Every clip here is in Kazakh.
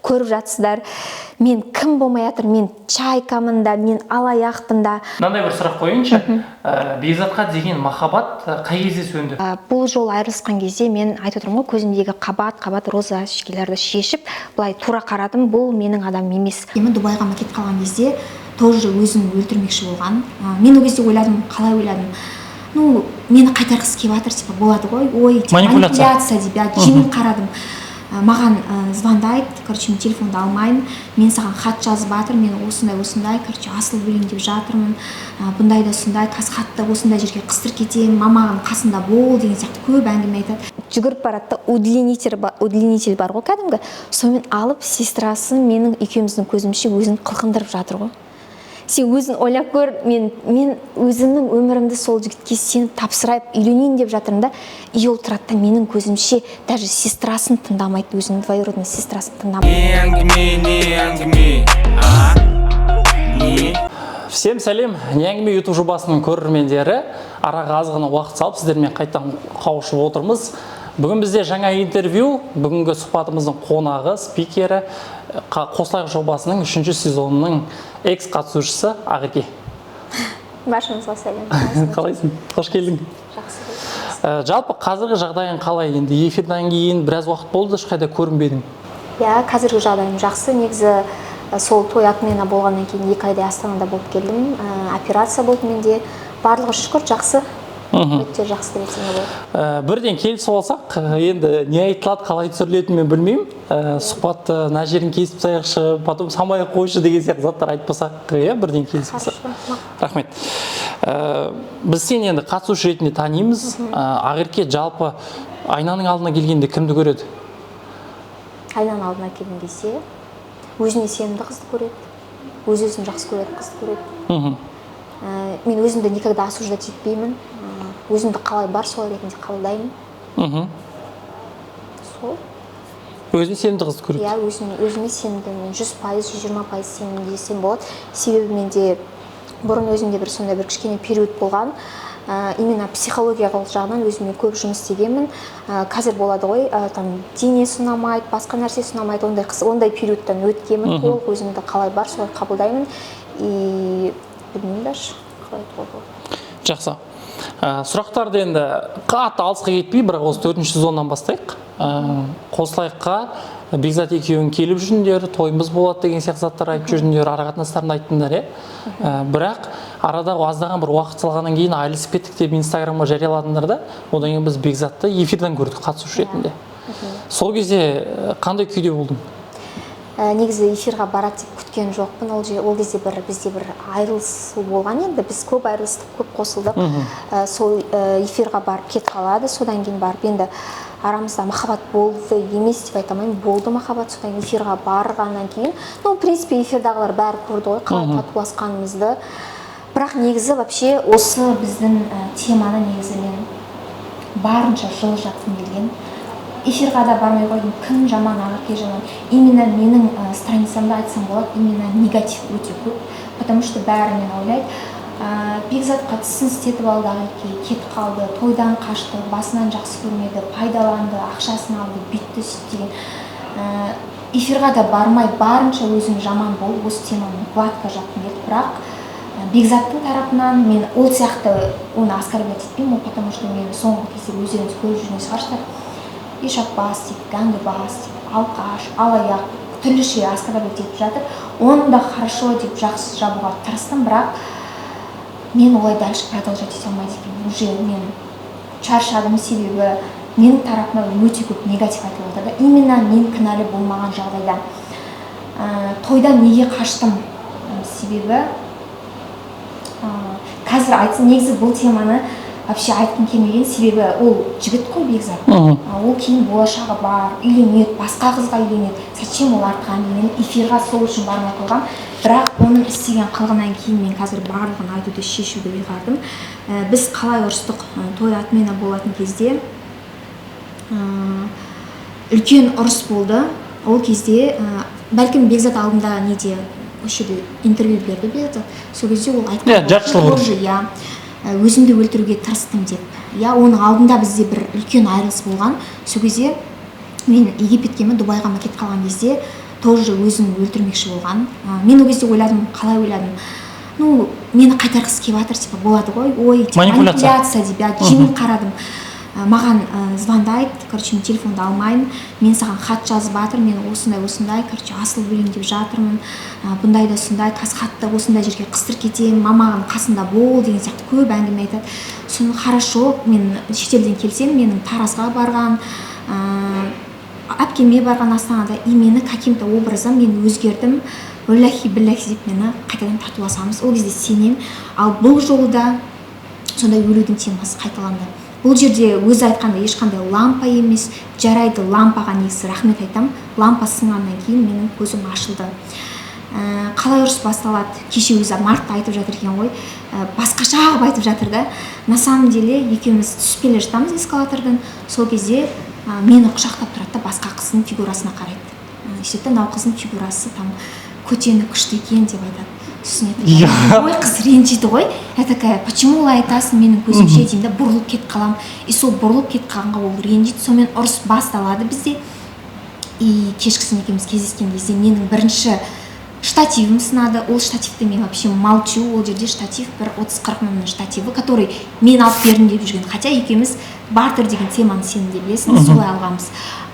Көріп жатсыздар, мен кім болмай жатыр, мен чайкамын да, мен алаяқпын да. Мынандай бір сұрақ қояйыншы. Бекзатқа деген махаббат қай кезде сөнді? Бұл жолы айырылысқан кезде мен айтып отырмын ғой, көзімдегі қабат қабат роза очкиларды шешіп, былай тура қарадым: бұл менің адамым емес. Мен Дубайға кетіп қалған кезде тоже өзін өлтірмекші болған. Мен ол кезде ойладым, қалай ойладым, ну, мені қайтарғысы келіп жатыр, типа, болады ғой, ой, типа, Манипуляция. Манипуляция деп, иә, жеңіл қарадым. Маған звондайды, короче, мен телефонды алмаймын. Мен саған хат жазып жатырмын, мен осындай осындай, короче, асылып өлейін деп жатырмын, бұндай да сондай, қазір хатты осындай жерге қыстырып кетемін, маманың қасында бол деген сияқты көп әңгіме айтады. Жүгіріп барады да, удлинитель, удлинитель бар ғой кәдімгі, сонымен алып, сестрасын менің екеуміздің көзімізше өзін қылқындырып жатыр ғой. Сен өзің ойлап көр, мен өзімнің өмірімді сол жігітке сеніп тапсырайып, үйленейін деп жатырмын да, и ол тұрады да, менің көзімше даже сестрасын тыңдамайды, өзінің двоюродной сестрасын тыңдамайды. Не әңгіме, не әңгіме, а? Не? Всем сәлем, «Не әңгіме» YouTube жобасының көрермендері! Араға аз ғана уақыт салып, сіздермен қайтадан қауышып отырмыз. Бүгін бізде жаңа интервью. Бүгінгі сұхбатымыздың қонағы, спикері, «Қосылайық» жобасының үшінші сезонының экс қатысушысы Ақерке. Баршаңызға сәлем! Қалайсың? Қош келдің! Жақсы. Жалпы қазіргі жағдайың қалай? Енді эфирден кейін біраз уақыт болды, ешқайда көрінбедің. Иә, қазіргі жағдайым жақсы негізі. Сол той отмена болғаннан кейін 2 айдай Астанада болып келдім. Операция болды менде, барлығы шүкір жақсы, өте жақсы деп айтсам да болады. Бірден келісіп алсақ, енді не айтылады, қалай түсірілетінін мен білмеймін. Сұхбатты мына жерін кесіп тастайықшы, потом салмай ақ қойшы деген сияқты заттар айтпасақ, иә, бірден келісіп алсақ. Хорошо. Рахмет. Біз сені енді қатысушы ретінде танимыз. Ақерке жалпы айнаның алдына келгенде кімді көреді? Айнаның алдына келген кезде өзіне сенімді қызды көреді, өз өзін жақсы көретін қызды көреді. Мен өзімді никогда осуждать етпеймін. Өзімді қалай бар, солай ретінде қабылдаймын. Сол. Өзіне сенімді қызды көреді. Иә, өзіме сенімді мен, 100%, 120% сенімді десем болады, себебі менде бұрын өзімде бір сондай бір кішкене период болған, именно психологиялық жағынан өзіме көп жұмыс істегенмін. Қазір болады ғой, там денесі ұнамайды, басқа нәрсесі ұнамайды, ондай қыз, ондай периодтан өткенмін. Толық өзімді қалай бар, солай қабылдаймын, и білмеймін даже, қалай айтуға болады. Жақсы. Сұрақтарды енді қатты алысқа кетпей, бірақ осы төртінші сезоннан бастайық. «Қосылайыққа» Бекзат екеуің келіп жүрдіңдер, тойымыз болады деген сияқты заттар айтып жүрдіңдер, ара қатынастарын айттыңдар, иә. Бірақ арада аздаған бір уақыт салғаннан кейін айырылысып кеттік деп Инстаграмға жарияладыңдар да, одан кейін біз Бекзатты эфирден көрдік қатысушы ретінде. Сол кезде қандай күйде болдың? Негізі эфирға барады деп күткен жоқпын. Ол кезде бір бізде бір айырылысу болған, енді біз көп айырылыстық, көп қосылдық. Сол эфирға барып кетіп қалады. Содан кейін барып енді арамызда махаббат болды емес деп айта алмаймын, болды махаббат. Содан кейін эфирға барғаннан кейін, ну, в принципе, эфирдағылар бәрі көрді ғой қалай татуласқанымызды. Бірақ негізі вообще Осы біздің теманы негізі мен барынша жылы жапқым келген, эфирға да бармай қойдым. Кім жаман, Ақерке жаман. Именно менің страницамда айтсам болады, именно негатив өте көп, потому что бәрі мені ойлайды, Бекзатқа тісін істетіп алды, Ақерке кетіп қалды, тойдан қашты, басынан жақсы көрмеді, пайдаланды, ақшасын алды, бүйтті, сөйтті деген. Эфирға да бармай, барынша өзім жаман болып, осы теманы гладко жапқым келді. Бірақ Бекзаттың тарапынан мен ол сияқты оны оскорблять етпеймін ол, потому что мен соңғы кезде, өздеріңіз көріп жүрген шығарсыздар, ишакбас дейді, гәңгібас дейді, алқаш, алаяқ, түрліше оскорблять етіп жатыр. Оны да хорошо деп жақсы жабуға тырыстым, бірақ мен олай дальше продолжать ете алмайды екенмін, уже мен шаршадым, себебі менің тарапымнан өте көп негатив айтылып жатыр да, именно мен кінәлі болмаған жағдайда. Тойдан неге қаштым? Себебі қазір айтсын, негізі бұл теманы вообще айтқым келмеген, себебі ол жігіт қой, Бекзат. Ол кейін болашағы бар, үйленеді, басқа қызға үйленеді, зачем ол артқа? Мен эфирға сол үшін бармай қойғанмын. Бірақ оның істеген қылығынан кейін мен қазір барлығын айтуды, шешуді ұйғардым. Біз қалай ұрыстық? Той отмена болатын кезде үлкен ұрыс болды. Ол кезде бәлкім, Бекзат алдында неде, осы жерде интервью берді Бекзат, сол кезде ол айтқан Иә, жарты жыл бұрын. Тоже, иә, өзімді өлтіруге тырыстым деп. Иә, оның алдында бізде бір үлкен айырылыс болған. Сол кезде мен Египетке ме, Дубайға ма кетіп қалған кезде Тоже өзін өлтірмекші болған. Мен ол кезде ойладым, қалай ойладым, ну, мені қайтарғысы келіп жатыр, типа, болады ғой, ой, типа, Манипуляция. Манипуляция деп, иә, жеңіл қарадым. Маған звондайды, короче, мен телефонды алмаймын. «Мен саған хат жазып жатырмын, мен осындай осындай, короче, асылып өлейін деп жатырмын, бұндай да сондай, қазір хатты осындай жерге қыстырып кетемін, маманың қасында бол» деген сияқты көп әңгіме айтады. Соны хорошо, мен шетелден келсем, менің Таразға барған, әпкеме барған Астанада, и мені каким то образом, мен өзгердім, уаллахи биллахи деп, мені қайтадан татуласамыз, ол кезде сенемін. Ал бұл жолы да сондай өлудің темасы қайталанды. Бұл жерде өзі айтқандай, ешқандай лампа емес. Жарайды, лампаға негізі рахмет айтамын, лампа сынғаннан кейін менің көзім ашылды. Қалай ұрыс басталады? Кеше өзі мартта айтып жатыр екен ғой, басқаша қылып айтып жатыр да. На самом деле екеуміз түсіп келе жатамыз эскалатордан, сол кезде мені құшақтап тұрады да, басқа қыздың фигурасына қарайды. Сөйтеді да, «мынау қыздың фигурасы там көтені күшті екен» деп айтады. Сосын я такая, ой, қыз ренжиді ғой. Я такая: «Почему олай айтасың менің көзімше?» — деймін да, бұрылып кетіп қаламын. И сол бұрылып кетіп қалғанға ол ренжиді, сонымен ұрыс басталады бізде. И кешкісін екеуміз кездескен кезде менің бірінші штативім сынады. Ол штативті мен вообще молчу, ол жерде штатив бір 30-40 мыңның штативі, который мен алып бердім деп жүрген, хотя екеуміз бартер деген теманы сен де білесің, солай алғанбыз.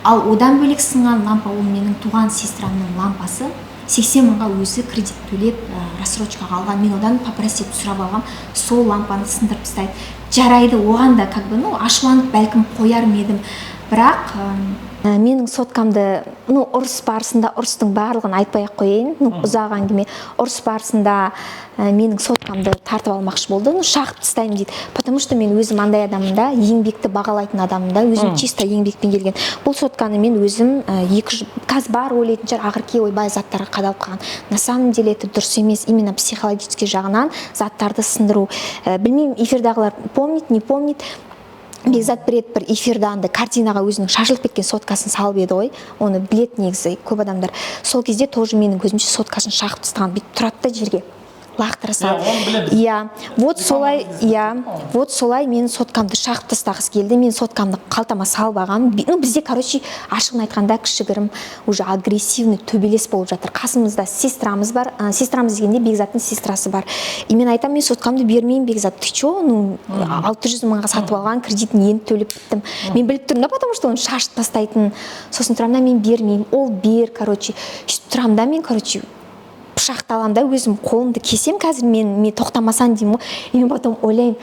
Ал одан бөлек сынған лампа, ол менің туған сестрамның лампасы, 80 мыңға өзі кредит төлеп, рассрочкаға алған, мен одан попросить сұрап алғам. Сол лампаны сындырып тастайды. Жарайды, оған да как бы, ну, ашуланып бәлкім қояр ма едім, бірақ Менің соткамды, ну, ұрыс барысында, ұрыстың барлығын айтпай ақ қояйын, ну, ұзақ әңгіме. Ұрыс барысында менің соткамды тартып алмақшы болды, ну, шағып тастаймын дейді, потому что мен өзім андай адаммын да, еңбекті бағалайтын адаммын да, өзім чисто еңбекпен келген. Бұл сотканы мен өзім қазір бар ойлайтын шығар, Ақерке ойбай, заттарға қадалып қалған. На самом деле это дұрыс емес, именно психологический жағынан заттарды сындыру. Білмеймін, эфирдағылар помнит, не помнит, Бекзат бір рет бір эфирде андай картинаға өзінің шашылып кеткен соткасын салып еді ғой, оны біледі негізі көп адамдар. Сол кезде тоже менің көзімше соткасын шағып тастаған, бүйтіп тұрады да, жерге лақтыра салды. Оны білеміз. Иә, вот солай, иә, вот солай менің соткамды шағып тастағысы келді. Мен соткамды қалтама салып алғанмын. Ну, бізде, короче, ашығын айтқанда, кішігірім уже агрессивный төбелес болып жатыр. Қасымызда сестрамыз бар, сестрамыз дегенде Бекзаттың сестрасы бар. И мен айтамын: «Мен соткамды бермеймін, Бекзат, ты че? Ну, 600 мыңға сатып алған, кредитін енді төлеп біттім». Мен біліп тұрмын да, потому что оны шашып тастайтынын. Сосын тұрамын да, мен бермеймін, ол бер, короче, сөйтіп тұрамын да, мен, короче, пышақты аламын да, өзім қолымды кесем қазір мен тоқтамасаң деймін ғой. И мен потом ойлаймын,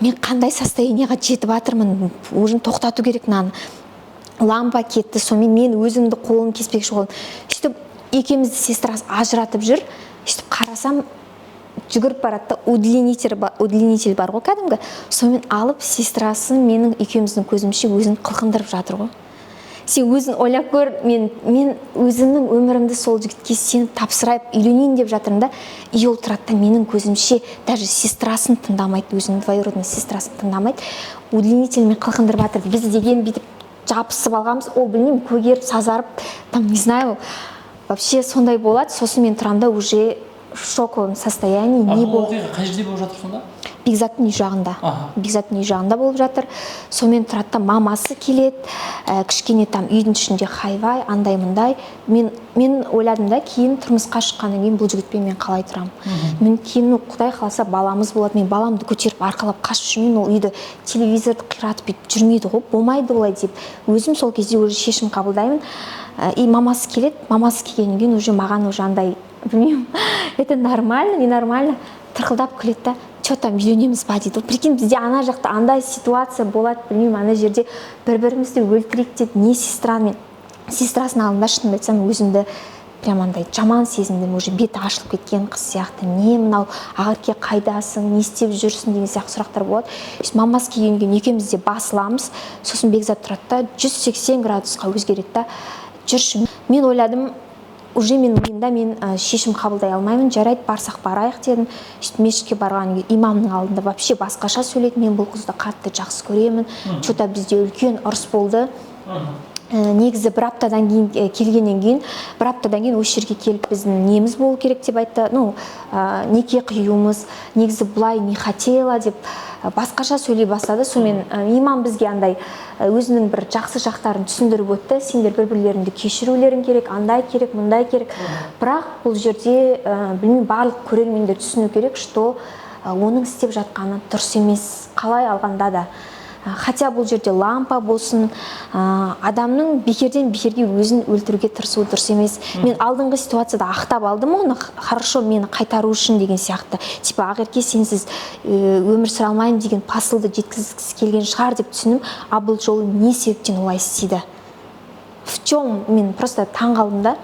мен қандай состояниеға жетіп жатырмын, уже тоқтату керек мынаны. Лампа кетті, сонымен мен өзімді қолым кеспекші болдым. Сөйтіп екеумізді сестрасы ажыратып жүр. Сөйтіп қарасам, жүгіріп барады да, удлинитель бар ғой кәдімгі, сонымен алып, сестрасы менің екеуміздің көзімше өзін қылқындырып жатыр ғой. Сен өзің ойлап көр, мен өзімнің өмірімді сол жігітке сеніп тапсырайып, үйленейін деп жатырмын да, и ол тұрады да, менің көзімше даже сестрасын тыңдамайды, өзінің двоюродной сестрасын тыңдамайды, удлинительмен қылқындырып жатыр. Біз деген бүйтіп жабысып алғанбыз, ол білмеймін, көгеріп, сазарып, там, не знаю, вообще сондай болады. Сосын мен тұрамын да, уже в шоковом состоянии, не бұл болды. Оқиға қай жерде болып жатыр сонда? Бекзаттың үй жағында. Бекзаттың үй жағында болып жатыр. Сонымен тұрады да, мамасы келеді, кішкене там үйдің ішінде хайвай, андай мындай. Мен ойладым да, кейін тұрмысқа шыққаннан кейін бұл жігітпен мен қалай тұрамын? Мен кейін, ну, құдай қаласа, баламыз болады, мен баламды көтеріп, арқалап қашып жүрмеймін, ол үйді, телевизорды қиратып бүйтіп жүрмейді ғой, болмайды олай деп өзім сол кезде уже шешім қабылдаймын. И мамасы келеді. Мамасы келгеннен кейін уже маған уже андай, білмеймін, это нормально, ненормально, тырқылдап күледі да, «Че там, үйленеміз ба?» — дейді. Прикинь, бізде ана жақта андай ситуация болады, білмеймін, ана жерде бір бірімізді өлтірейік деп не. Сестрамен, сестрасының алдында, шынымды айтсам, өзімді прям андай жаман сезіндім, уже беті ашылып кеткен қыз сияқты. «Не мынау, Ақерке, қайдасың, не істеп жүрсің?» деген сияқты сұрақтар болады. Сөйтіп мамасы келгеннен кейін екеуміз де басыламыз. Сосын Бекзат тұрады да, 180 градусқа өзгереді да, «Жүрші». Мен ойладым, уже мен миымда мен шешім қабылдай алмаймын. «Жарайды, барсақ барайық», — дедім. Сөйтіп мешітке барған кезде имамның алдында вообще басқаша сөйледі: «Мен бұл қызды қатты жақсы көремін». Че то бізде үлкен ұрыс болды. Негізі бір аптадан кейін, келгеннен кейін, бір аптадан кейін осы жерге келіп, біздің неміз болу керек деп айтты, ну, неке қиюымыз. Негізі бұлай не хотела деп, басқаша сөйлей бастады. Сонымен, имам бізге андай өзінің бір жақсы жақтарын түсіндіріп өтті: сендер бір бірлеріңді кешірулерің керек, андай керек, мындай керек. Бірақ бұл жерде, білмеймін, барлық көрермендер түсіну керек, что оның істеп жатқаны дұрыс емес қалай алғанда да. Хотя бұл жерде лампа болсын, адамның бекерден бекерге өзін өлтіруге тырысуы дұрыс емес. Мен алдыңғы ситуацияда ақтап алдым оны, хорошо, мені қайтару үшін деген сияқты, типа «Ақерке, сенсіз өмір сүре алмаймын» деген посылды жеткізгісі келген шығар деп түсіндім. А бұл жолы не себептен олай істейді, в чем, мен просто таң қалдым да.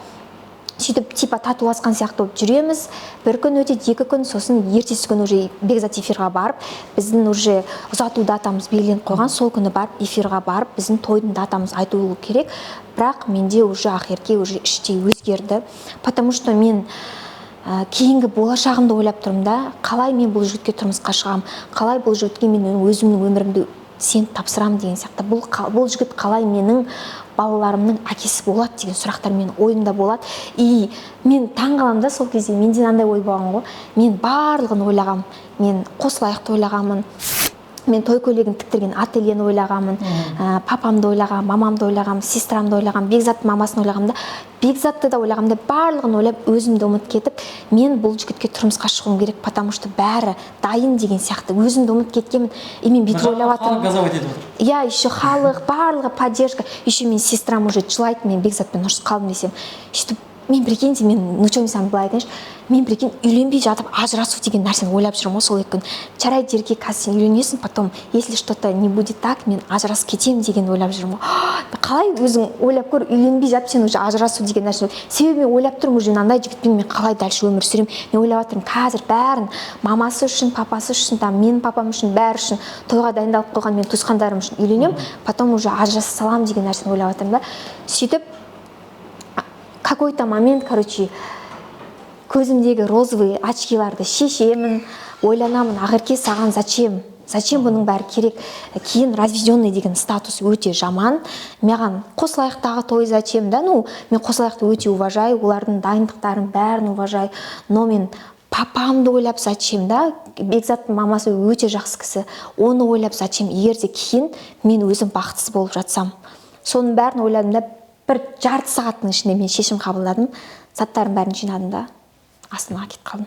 Сөйтіп, типа татуласқан сияқты болып жүреміз. Бір күн өтеді, 2 күн, сосын ертесі күні уже Бекзат эфирға барып, біздің уже ұзату датамыз белгіленіп қойған, сол күні барып, эфирға барып, біздің тойдың датамыз айтылу керек. Бірақ менде уже Ақерке уже іштей өзгерді, потому что мен кейінгі болашағымды ойлап тұрмын да: қалай мен бұл жігітке тұрмысқа шығамын, қалай бұл жігітке мен өзімнің өмірімді сеніп тапсырамын деген сияқты, бұл жігіт қалай менің балаларымның әкесі болады деген сұрақтар менің ойымда болады. И мен таң қаламын да, сол кезде менде мынандай ой болған ғой: мен барлығын ойлағанмын, мен қосылайықты ойлағанмын, мен той көйлегін тіктірген ательені ойлағанмын, папамды ойлағанмын, мамамды ойлағанмын, сестрамды ойлағанмын, Бекзаттың мамасын ойлағанмын да, Бекзатты да ойлағанмын да. Барлығын ойлап, өзімді ұмытып кетіп, мен бұл жігітке тұрмысқа шығуым керек, потому что бәрі дайын деген сияқты, өзімді ұмытып кеткенмін. И мен бүйтіп ойлап Халық жатырмын. газовать етіп отыр. Иә, еще халық барлығы поддержка, еще менің сестрам уже жылайды, мен Бекзатпен ұрысып қалдым десем. Сөйтіп мен, прикиньте, мен, ну че, мен саған былай айтайыншы, мен, прикинь, үйленбей жатып ажырасу деген нәрсені ойлап жүрмін ғой сол 2 күн. «Жарайды, Ерке, қазір сен үйленесің, потом если что то не будет так, мен ажырасып кетемін» деген ойлап жүрмін ғой. Қалай, өзің ойлап көр, үйленбей жатып сен уже ажырасу деген нәрсе. Себебі мен ойлап тұрмын уже, мынандай жігітпен мен қалай дальше өмір сүремін. Мен ойлап жатырмын, қазір бәрін мамасы үшін, папасы үшін, там менің папам үшін, бәрі үшін тойға дайындалып қойған менің туысқандарым үшін үйленемін, потом уже ажыраса саламын деген нәрсені ойлап жатырмын да. Сөйтіп какой то момент, короче, көзімдегі розовый очкиларды шешемін, ойланамын: Ақерке, саған зачем, зачем бұның бәрі керек? Кейін разведенный деген статус өте жаман. Маған қосылайықтағы той зачем да? Ну, мен қосылайықты өте уважаю, олардың дайындықтарын бәрін уважаю, но мен папамды ойлап зачем да? Бекзаттың мамасы өте жақсы кісі, оны ойлап зачем, егер де кейін мен өзім бақытсыз болып жатсам? Соның бәрін ойладым да, бір жарты сағаттың ішінде мен шешім қабылдадым. Заттардың бәрін жинадым да, Астанаға кетіп қалдым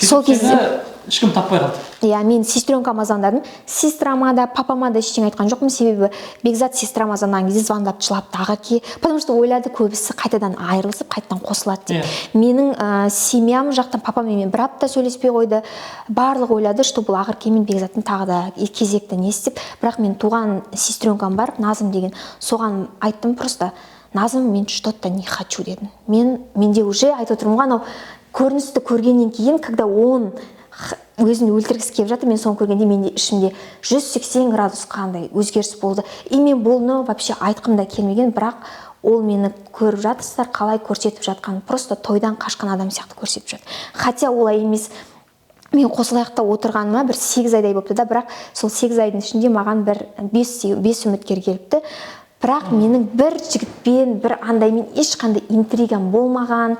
сол Сөйтіп кезде. сені ешкім таппай қалды. Иә, мен сестренкама звондадым, сестрама да, папама да ештеңе айтқан жоқпын. Себебі Бекзат сестрама звондаған кезде звондап жылапты Ақерке, потому что ойлады көбісі, қайтадан айырылысып, қайтадан қосылады деп. Менің семьям жақтан папам менімен бір апта сөйлеспей қойды. Барлығы ойлады, что бұл Ақерке мен Бекзаттың тағы да кезекті несі деп. Бірақ мен туған сестренкам бар, Назым деген, соған айттым просто: «Назым, мен что то не хочу», — дедім. Мен, менде уже, айтып отырмын ғой, анау көріністі көргеннен кейін, когда он өзін өлтіргісі келіп жатыр, мен соны көргенде менде ішімде 180 градус қандай өзгеріс болды. И мен бұны вообще айтқым да келмеген, бірақ ол мені көріп жатырсыздар, қалай көрсетіп жатқанын, просто тойдан қашқан адам сияқты көрсетіп жатыр, хотя олай емес. Мен қосылайықта отырғаныма бір 8 айдай болыпты да, бірақ сол 8 айдың ішінде маған бір бес үміткер келіпті. Бірақ менің бір жігітпен, бір андаймен ешқандай интригам болмаған,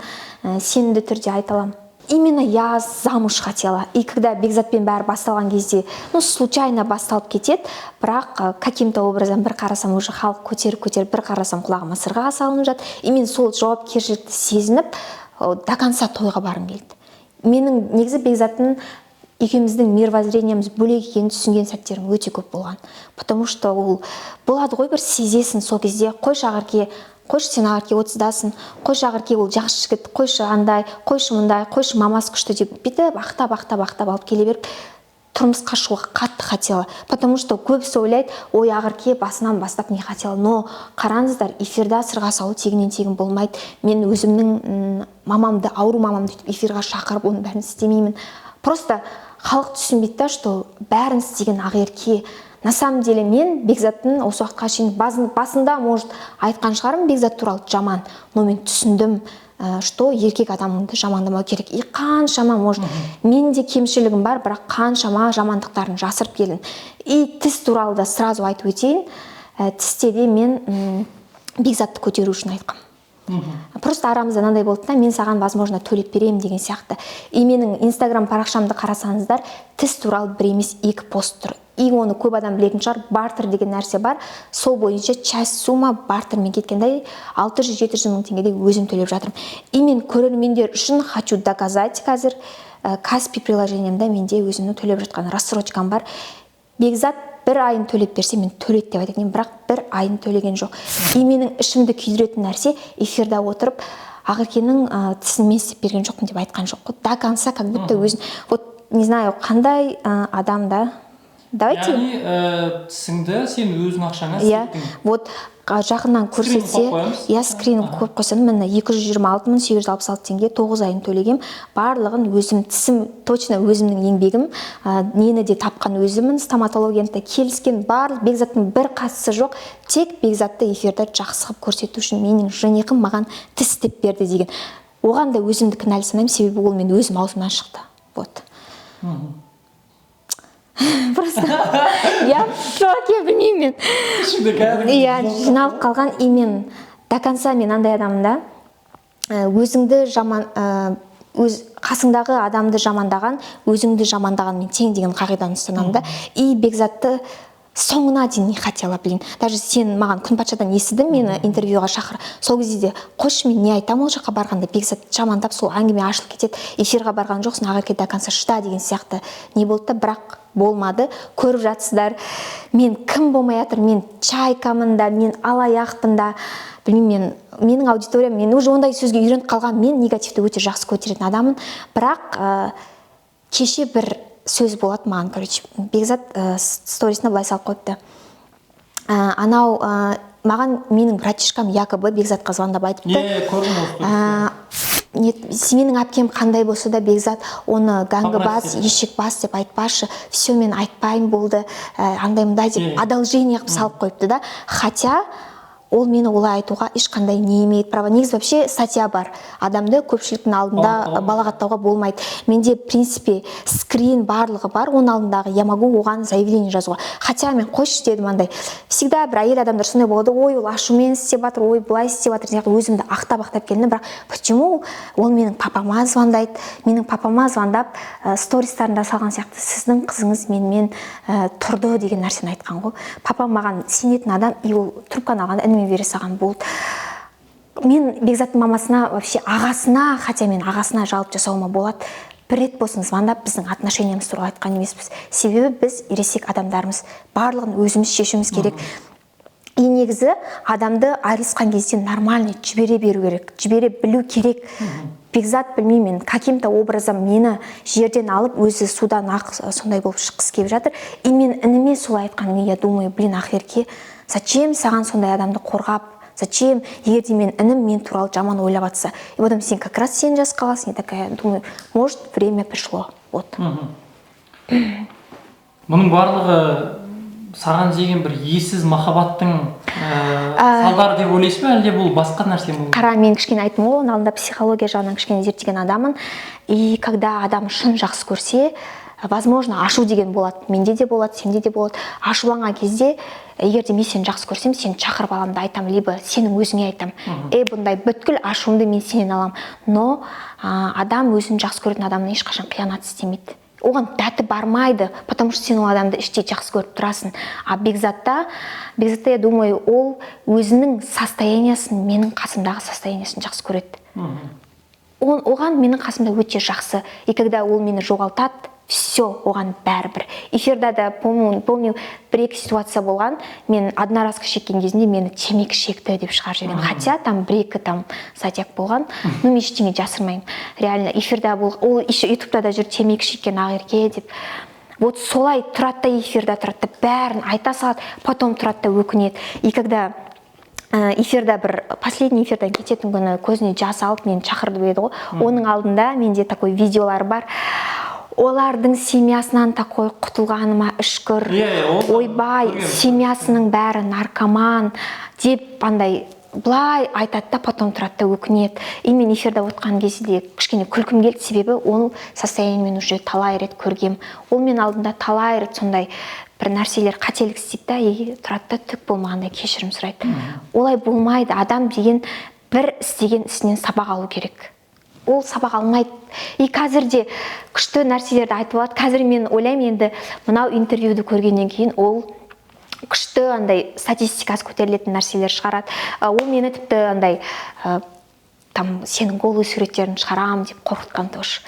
сенімді түрде айта аламын. Именно я замуж хотела. И когда Бекзатпен бәрі басталған кезде, ну, случайно басталып кетеді, бірақ каким то образом бір қарасам, уже халық көтеріп көтеріп, бір қарасам, құлағыма сырға салынып жатыр. И мен сол жауапкершілікті сезініп, до конца тойға барғым келді. Менің негізі Бекзаттың, екеуміздің мировоззрениеміз бөлек екенін түсінген сәттерім өте көп болған, потому что ол болады ғой, бір сезесің сол кезде: «Қойшы, Ақерке, қойшы, сен, Ақерке, 30-дасың, қойшы, Ақерке, ол жақсы жігіт, қойшы, андай, қойшы, мындай, қойшы, мамасы күшті», — деп бүйтіп ақтап, ақтап, ақтап алып келе беріп, тұрмысқа шығуға қатты хотела. Потому что көбісі ойлайды: «Ой, Ақерке басынан бастап не хотела». Но қараңыздар, эфирда сырға салу тегіннен тегін болмайды. Мен өзімнің мамамды, ауру мамамды өйтіп эфирға шақырып, оның бәрін істемеймін. Просто халық түсінбейді да, что бәрін істеген Ақерке. На самом деле мен Бекзаттың осы уақытқа шейін басында, может, айтқан шығармын Бекзат туралы жаман, но мен түсіндім, что еркек адамды жамандамау керек. И қаншама, может, менің де кемшілігім бар, бірақ қаншама жамандықтарын жасырып келдім. И тіс туралы да сразу айтып өтейін. Тісте де мен Бекзатты көтеру үшін айтқам. Просто арамызда мынандай болды да, мен саған, возможно, төлеп беремін деген сияқты. И менің Инстаграм парақшамды қарасаңыздар, тіс туралы бір емес, екі пост тұр. И оны көп адам білетін шығар, бартер деген нәрсе бар. Сол бойынша часть сумма бартермен кеткенде, 600-700 мың теңгедей өзім төлеп жатырмын. И мен көрермендер үшін хочу доказать қазір, Каспи приложениемда менде өзімнің төлеп жатқан рассрочкам бар. Бекзат бір айын төлеп берсе, мен төледі деп айтатын едім, бірақ бір айын төлеген жоқ. И менің ішімді күйдіретін нәрсе, эфирда отырып, Ақеркенің тісін мен істеп берген жоқпын деп айтқан жоқ қой до конца, как будто өзін, вот не знаю, қандай адам да. Давайте. Яғни тісіңді сен өзің ақшаңа Иә. істеттің. Вот жақыннан Скрин көрсетсе. қойып қоямыз. Иә, скрин қойып қойсам, міне, 226 866 теңге, 9 айын төлегем. Барлығын өзім, тісім точно өзімнің еңбегім, нені де тапқан өзіммін, стоматологияны да келіскен, барлық Бекзаттың бір қатысы жоқ. Тек Бекзатты эфирде жақсы қылып көрсету үшін менің женихым маған тіс істеп берді деген. Оған да өзімді кінәлі санаймын, себебі ол мен өзім аузымнан шықты. Вот просто я в шоке, білмеймін мен. Ішіңде кәдімгі. Иә, жиналып қалған. И мен до конца, мен андай адаммын да, өзіңді жаман, өз қасыңдағы адамды жамандаған өзіңді жамандағанмен тең деген қағиданы ұстанамын да. И Бекзатты соңына дейін не хотела, блин. Даже сен маған Күн патшадан естідім, мені интервьюға шақыр, сол кезде де, қойшы, мен не айтамын ол жаққа барғанда, Бекзат жамандап, сол әңгіме ашылып кетеді, эфирға барған жоқсың, Ақерке, до конца шыда деген сияқты не болды да. Бірақ болмады, көріп жатсыздар, мен кім болмай жатыр. Мен чайкамын да, мен алаяқпын да, білмеймін. Мен, менің аудиториям, мен уже ондай сөзге үйреніп қалған. Мен негативті өте жақсы көтеретін адаммын. Бірақ кеше бір сөз болады маған, короче, Бекзат сторисына былай салып қойыпты. Анау маған менің братишкам якобы Бекзатқа звондап айтыпты. Иә, көрдім осы. Не, менің әпкем қандай болса да, Бекзат, оны гаңгыбас, Папарацци. ешек бас деп айтпашы. Все, мен айтпаймын, болды, андай мындай деп одолжение қылып салып қойыпты да. Хотя ол мені олай айтуға ешқандай не имеет права. Негізі вообще статья бар, адамды көпшіліктің алдында Балағаттауға. балағаттауға болмайды. Менде, в принципе, скрин барлығы бар оның алдындағы, я могу оған заявление жазуға. Хотя мен қойшы дедім. Андай всегда бір әйел адамдар сондай болады: ой, ол ашумен істеп жатыр, ой, былай істеп жатыр сияқты. Өзімді ақтап ақтап келдім. Бірақ почему ол менің папама звондайды? Менің папама звондап, стористарында салған сияқты, сіздің қызыңыз менімен тұрды деген нәрсені айтқан ғой. Папам маған сенетін адам, и ол трубканы алғанда ініме бере салған болды. Мен Бекзаттың мамасына, вообще ағасына, хотя мен ағасына жалоб жасауыма болады, бір рет болсын звондап, біздің отношениямыз туралы айтқан емеспіз. Себебі біз ересек адамдармыз, барлығын өзіміз шешуіміз керек. И негізі адамды айырылысқан кезде нормально жібере беру керек, жібере білу керек. Бекзат, білмеймін мен, каким то образом мені жерден алып, өзі судан ақ сондай болып шыққысы келіп жатыр. И мен ініме солай айтқаннан кейін, я думаю, блин, Ақерке, зачем саған сондай адамды қорғап, зачем? Егер де мен інім мен туралы жаман ойлап жатса, и потом сен как раз сен жас қаласың. Я такая думаю, может, время пришло, вот. Мұның барлығы саған деген бір ессіз махаббаттың салдары деп ойлайсыз ба, әлде бұл басқа нәрсе ме? Қара, мен кішкене айттым ғой, оның алдында психология жағынан кішкене зерттеген адаммын. И когда адам шын жақсы көрсе, возможно, ашу деген болады. Менде де болады, сенде де болады. Ашуланған кезде, егер де мен сені жақсы көрсем, сені шақырып аламын да айтамын, либо сенің өзіңе айтамын: ей, бұндай, бүткіл ашуымды мен сенен аламын. Но адам өзін жақсы көретін адамнан ешқашан қиянат істемейді, оған дәті бармайды, потому что сен ол адамды іштей жақсы көріп тұрасың. А Бекзатта, я думаю, ол өзінің состояниясын, менің қасымдағы состояниясын жақсы көреді. Оған менің қасымда өте жақсы. И когда ол мені жоғалтады, все, оған бәрібір. Эфирда да помню, бір екі ситуация болған, мен одноразка шеккен кезінде мені темекі шекті деп шығарып жіберген. Хотя там бір екі там затяг болған, но мен ештеңе жасырмаймын. Реально эфирда бол, ол еще Ютубта да жүр, темекі шеккен Ақерке деп. Вот солай тұрады да, эфирда тұрады да, бәрін айта салады, потом тұрады да өкінеді. И когда эфирда бір последний эфирден кететін күні көзіне жас алып, мені шақырды еді ғой. Оның алдында менде такой видеолар бар, олардың семьясынан такой құтылғаныма шүкір. Иә, иә, ол Ойбай, көргенмін. семьясының бәрі наркоман деп андай былай айтады да, потом тұрады да өкінеді. И мен эфирде отқан кезде де кішкене күлкім келді, себебі ол состояние мен уже талай рет көргем. Ол мен алдында талай рет сондай Бір нәрселер, қателік істейді да, и тұрады да, түк болмағандай кешірім сұрайды. Олай болмайды. Адам деген бір істеген ісінен сабақ алу керек, ол сабақ алмайды. И қазір де күшті нәрселерді айтып алады. Қазір мен ойлаймын, енді мынау интервьюді көргеннен кейін ол күшті андай статистикасы көтерілетін нәрселер шығарады. Ол мені тіпті андай там сенің голый суреттерін шығарамын деп қорқытқан тоже.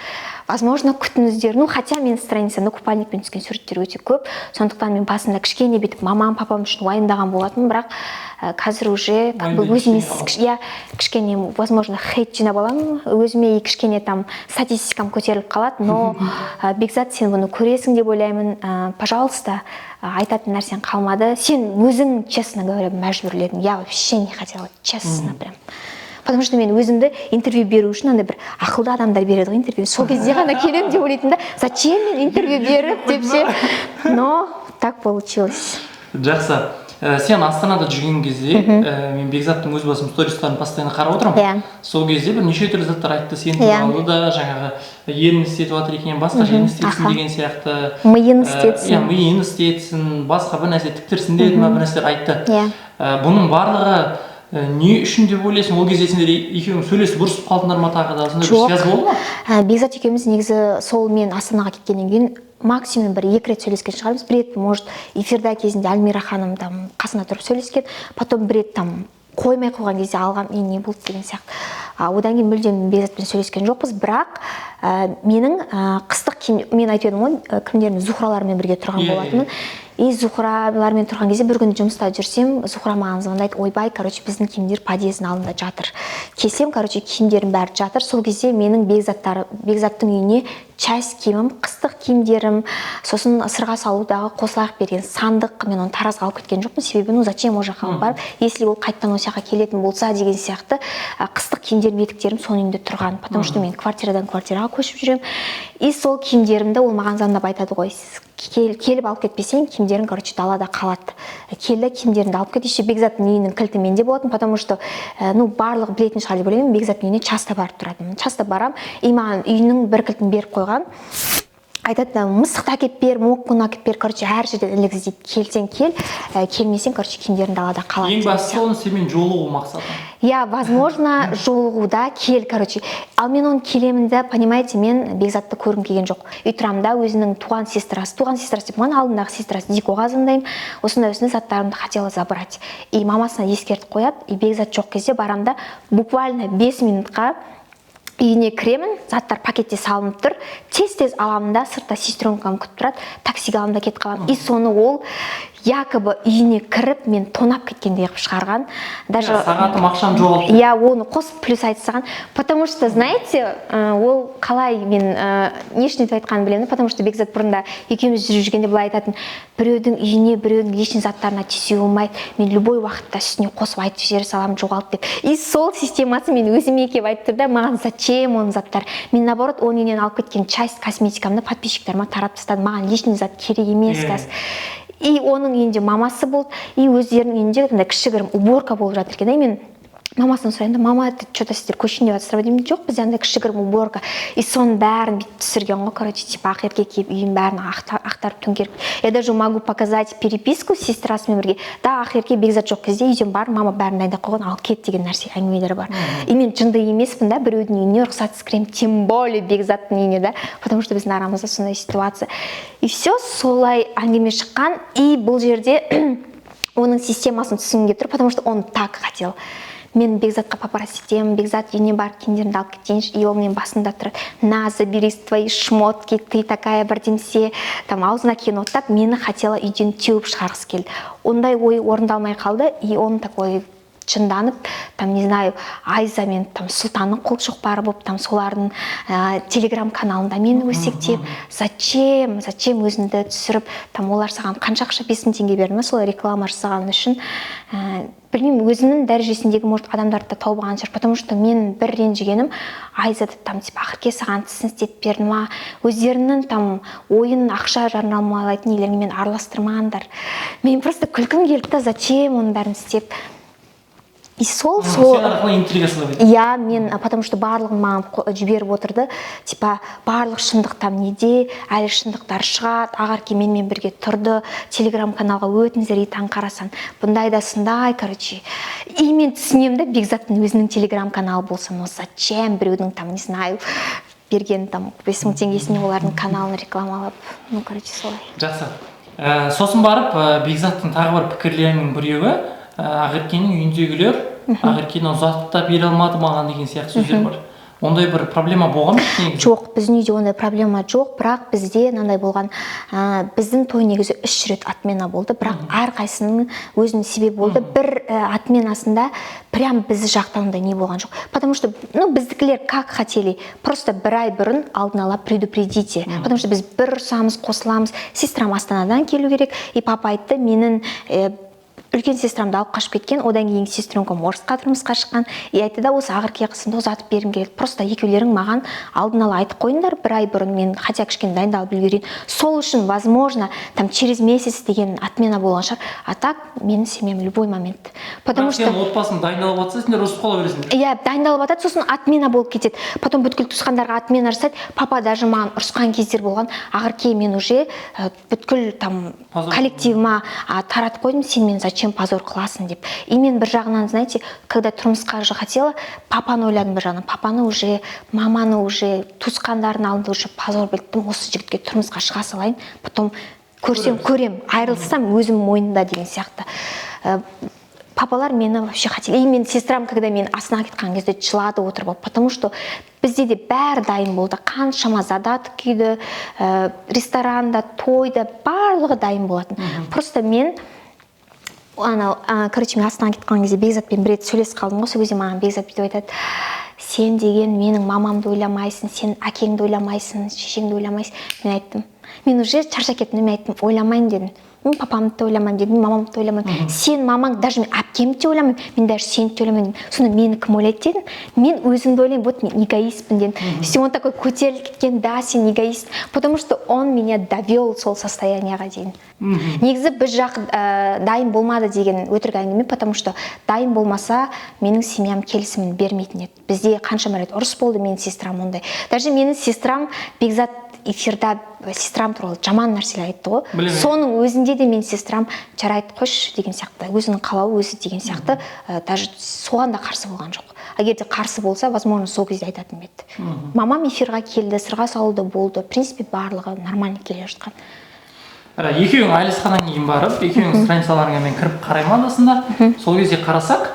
Возможно, күтіңіздер. Ну, хотя менің страницамда купальникпен түскен суреттер өте көп, сондықтан мен басында кішкене бүйтіп мамам, папам үшін уайымдаған болатынмын. Бірақ қазір уже как бы Уайымдайтын өзіме ештеңе. Иә, кішкене, возможно, хейт жинап аламын өзіме и кішкене там статистикам көтеріліп қалады. Но Бекзат, сен бұны көресің деп ойлаймын. Пожалуйста, айтатын нәрсең қалмады. Сен өзің, честно говоря, мәжбүрледің. Я вообще не хотела, честно, прям, потому что мен өзімді интервью беру үшін, андай бір ақылды адамдар береді ғой интервью, сол кезде ғана келемін деп ойлайтынмын да, зачем мен интервью беріп деп ше. Но так получилось. Жақсы. Сен Астанада жүрген кезде мен Бекзаттың өз басым стористарын постоянно қарап отырамын. Сол кезде бір неше түрлі заттар айтты сен туралы да, жаңағы ерін істетіп жатыр екен, басқа жерін істетсін деген сияқты. Миын істетсін. Иә, миын істетсін, басқа бір нәрсе тіктірсін деді ма, бір нәрселер айтты. Иә. Бұның барлығы не үшін деп ойлайсың? Ол кезде сендер екеуің сөйлесіп, ұрысып қалдыңдар ма, тағы да сондай бір Жоқ. связь болды ма? Бекзат екеуміз негізі сол мен Астанаға кеткеннен кейін максимум бір екі рет сөйлескен шығармыз. Бір рет, может, эфирда кезінде Альмира ханым там қасында тұрып сөйлескен, потом бір рет там қоймай қойған кезде алғам и не болды деген сияқты. Одан кейін мүлдем Бекзатпен сөйлескен жоқпыз. Бірақ менің қыстық киім, мен айтып едім ғой, кімдермен, Зухралармен бірге тұрған Иә, иә, болатынмын. И Зухралармен тұрған кезде бір күні жұмыста жүрсем, Зухра маған звондайды: «Ойбай, короче, біздің киімдер подъездің алдында жатыр». Келсем, короче, киімдерім бәрі жатыр. Сол кезде менің Бекзаттың үйіне часть киімім, қыстық киімдерім, сосын сырға салудағы қосылайық берген сандық, мен оны Таразға алып кеткен жоқпын, себебі ну зачем ол жаққа алып барып, если ол қайтадан осы жаққа келетін болса деген сияқты. Қыстық киімдерім, етіктерім соның үйінде тұрған, потому что мен квартирадан квартираға көшіп жүремін. И сол киімдерімді ол маған звондап айтады ғой: Келіп алып кетпесең, киімдерің, короче, далада қалады, кел да, киімдеріңді алып кет». Еще Бекзаттың үйінің кілті менде болатын, потому что ну, барлығы білетін шығар деп ойлаймын, Бекзаттың үйіне часто барып тұратынмын, часто барамын. И маған үйінің бір кілтін беріп қойған. Айтады: «Мысықты әкеліп бер, мокканы әкеліп бер, короче, әр жерден ілік іздейді, келсең кел, келмесең, короче, киімдерің далада қалады» Ең деген бастысы сияқты. оның сенімен жолығу мақсаты. Иә, возможно, жолығуда кел, короче. Ал мен оны келемін да, понимаете, мен Бекзатты көргім келген жоқ. Үй тұрамын да, өзінің туған сестрасы, туған сестрасы деп, маған алдындағы сестрасы Дикоға звондаймын, осындай осындай заттарымды хотела забрать. И мамасына ескертіп қояды. И Бекзат жоқ кезде барамын да, буквально 5 минутқа үйіне кіремін, заттар пакетте салынып тұр, тез тез аламын да, сыртта сестренкам күтіп тұрады, таксиге аламын да, кетіп қаламын. И соны ол якобы үйіне кіріп, мен тонап кеткендей қылып шығарған даже. Сағатым, ақшам жоғалып. Иә, оны қосып плюс айтып тастаған, потому что, знаете, ол қалай мен не үшін өйтіп айтқанын білемін да, потому что Бекзат бұрында екеуміз жүріп жүргенде былай айтатын: «Біреудің үйіне, біреудің личный заттарына тиісуге болмайды, мен любой уақытта үстіне қосып айтып жібере саламын, жоғалды деп». И сол системасы мен өзіме келіп айтып тұр да. Маған зачем оның заттар? Мен, наоборот, оның үйінен алып кеткен часть косметикамды подписчиктеріме таратып тастадым, маған лишний зат керек емес Иә. қазір. И оның үйінде мамасы болды, и өздерінің үйінде андай кішігірім уборка болып жатыр екен да. И мен мамасынан сұраймын да: «Мама, это что то сіздер көшейін деп жатсыздар ба?» – деймін. «Жоқ, бізде андай кішігірім уборка». И соның бәрін бүйтіп түсірген ғой, короче, типа Ақерке келіп, үйін бәрін ақтарып, төңкеріп. Я даже могу показать переписку с сестрасымен бірге да: «Ақерке, Бекзат жоқ кезде үйден бар, мама бәрін дайындап қойған, алып кет» деген нәрсе, әңгімелер бар. И мен жынды емеспін да, біреудің үйіне рұқсатсыз кіремін, тем более Бекзаттың үйіне да, потому что біздің арамызда сондай ситуация. И все, солай әңгіме шыққан. И бұл жерде оның системасын түсінгім келіп тұр, потому что он так хотел. Мен Бекзатқа попросить етемін: «Бекзат, үйіне барып киімдерімді алып кетейінші». И ол менің басымда тұрады: «На, забери твои шмотки, ты такая бірдемсе», там аузына келген оттап, мені хотела үйден теуіп шығарғысы келді. Ондай ой орындалмай қалды. И он такой жынданып, там, не знаю, Айза мен там Сұлтанның қолшоқпары болып, там солардың телеграм каналында мені өсектеп. Зачем, зачем өзіңді түсіріп, там олар саған қанша ақша, 5000 теңге берді ма солай реклама жасаған үшін? Білмеймін, өзінің дәрежесіндегі, может, адамдарды да тауып алған шығар, потому что мен бір ренжігенім, Айза там типа «Ақерке саған тісін істетіп берді ма?». Өздерінің там ойын, ақша жарнамалайтын нелеріне мен араластырмаңдар. Мен просто күлкім келді да, зачем оның бәрін істеп. И сол Сен арқылы интрига сала берді. Иә, мен, потому что барлығын маған жіберіп отырды, типа барлық шындық там неде, әлі шындықтар шығады, Ақерке менімен бірге тұрды, телеграм каналға өтіңіздер, и таң қарасаң, бұндай да сондай. Короче, и мен түсінемін да, Бекзаттың өзінің телеграм каналы болса, но зачем біреудің там, не знаю, берген там 5000 теңгесіне олардың каналын рекламалап? Ну, короче, солай. Жақсы. Сосын барып Бекзаттың тағы бір пікірлерінің біреуі, Ақеркенің үйіндегілер Ақеркені ұзатып та бере алмады маған деген сияқты сөздер бар. Ондай бір проблема болған ба негізі? Жоқ, біздің үйде ондай проблема жоқ, бірақ бізде мынандай болған: біздің той негізі үш рет отмена болды, бірақ әрқайсысының өзінің себебі болды. Бір отменасында прям біз жақтан ондай не болған жоқ, потому что, ну, біздікілер как хотели, просто бір ай бұрын алдын ала предупредите, потому что біз бір ұрсамыз, қосыламыз, сестрам Астанадан келу керек. И папа айтты, менің үлкен сестрамды алып қашып кеткен, одан кейін сестренкам орысқа тұрмысқа шыққан. И айтты да, осы Ақерке қызымды ұзатып бергім келеді, просто екеулерің маған алдын ала айтып қойыңдар бір ай бұрын, мен хотя кішкене дайындалып үлгерейін. Сол үшін, возможно, там через месяц деген отмена болған шығар. А так менің семьям любой момент, потому Бірақ что сенің отбасың дайындалып жатса, сендер ұрысып қала бересіңдер. Иә, дайындалып жатады, сосын отмена болып кетеді, потом бүткіл туысқандарға отмена жасайды. Папа даже маған ұрысқан кездер болған: «Ақерке, мен уже бүткіл там Позор. коллективіма таратып қойдым, сен мені зачем позор қыласың?» — деп. И мен бір жағынан, знаете, когда тұрмысқа уже хотела, папаны ойладым бір жағынан, папаны уже, маманы уже, туысқандардың алдында уже позор білдім, осы жігітке тұрмысқа шыға салайын, потом көрсем көрем, айырылыссам өзім мойнымда деген сияқты. Папалар мені вообще хотели. И мен сестрам, когда мен Астанаға кеткен кезде, жылады отырып алып, потому что бізде де бәрі дайын болды, қаншама задаток күйді, ресторанда, тойда барлығы дайын болатын. Просто мен анау короче, мен Астанаға кеткен кезде Бекзатпен бір рет сөйлесіп қалдым ғой. Сол кезде маған Бекзат бүйтіп айтады: «Сен деген менің мамамды ойламайсың, сен әкеңді ойламайсың, шешеңді ойламайсың». Мен айттым, мен уже шаршап кеттім, мен айттым: «Ойламаймын», — дедім. «Мен папамды да ойламаймын», — дедім, «мамамды да ойламаймын, сен мамаң, даже мен әпкемді де ойламаймын, мен даже сені де ойламаймын», — дедім. «Сонда мені кім ойлайды?» — дедім. «Мен өзімді ойлаймын, вот мен эгоистпін», — дедім. Все, он такой көтеріліп кеткен: «Да, сен эгоист», потому что он меня довел сол состоянияға дейін. Негізі біз жақ дайын болмады деген өтірік әңгіме, потому что дайын болмаса, менің семьям келісімін бермейтін еді. Бізде қаншама рет ұрыс болды. Менің сестрам ондай, даже менің сестрам, Бекзат эфирда сестрам туралы жаман нәрселер айтты ғой. Білемін. Соның өзінде де менің сестрам «жарайды, қойшы» деген сияқты, өзінің қалауы өзі деген сияқты, даже соған да қарсы болған жоқ. Егер де қарсы болса, возможно, сол кезде айтатын ба еді. Мамам эфирға келді, сырға салуды болды, в принципе, барлығы нормально келе жатқан. Екеуің айырылысқаннан кейін барып, екеуіңнің страницаларыңа мен кіріп қараймын анда-санда. Сол кезде қарасақ,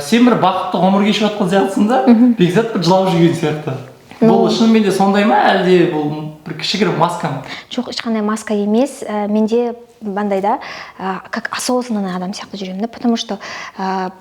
сен бір бақытты ғұмыр кешіп жатқан сияқтысың да, Бекзат бір жылап жүрген сияқты. Бұл шынымен де сондай ма, әлде бұл бір кішігірім маска ма? Жоқ, ешқандай маска емес. Менде мындай да, как осознанный адам сияқты жүремін да, потому что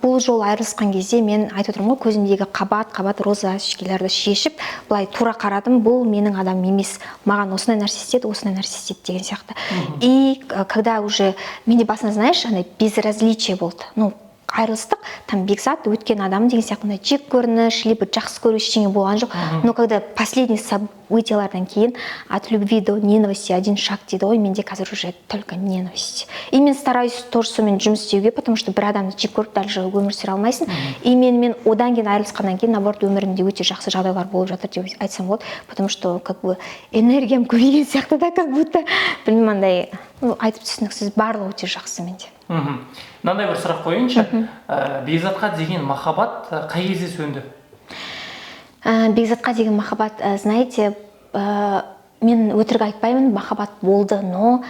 бұл жолы айырылысқан кезде мен айтып отырмын ғой, көзімдегі қабат қабат роза очкиларды шешіп, былай тура қарадым: бұл менің адамым емес, маған осындай нәрсе істеді, осындай нәрсе істеді деген сияқты. И когда уже менде басында, знаешь, андай безразличие болды, ну, айырылыстық, там Бекзат өткен адам деген сияқты, андай жек көрініш либо жақсы көру, ештеңе болған жоқ. Но когда последний событиялардан кейін, от любви до ненависти один шаг дейді ғой, менде қазір уже только ненависть. И мен стараюсь тоже сонымен жұмыс істеуге, потому что бір адамды жек көріп дальше өмір сүре алмайсың. И мен одан кейін, айырылысқаннан кейін, наоборот, өмірімде өте жақсы жағдайлар болып жатыр деп айтсам болады, потому что как бы энергиям көбейген сияқты да, как будто, білмеймін, андай, ну, айтып түсініксіз, барлығы өте жақсы менде. Мынандай бір сұрақ қояйыншы. Бекзатқа деген махаббат қай кезде сөнді? Бекзатқа деген махаббат, знаете, мен өтірік айтпаймын, махаббат болды, но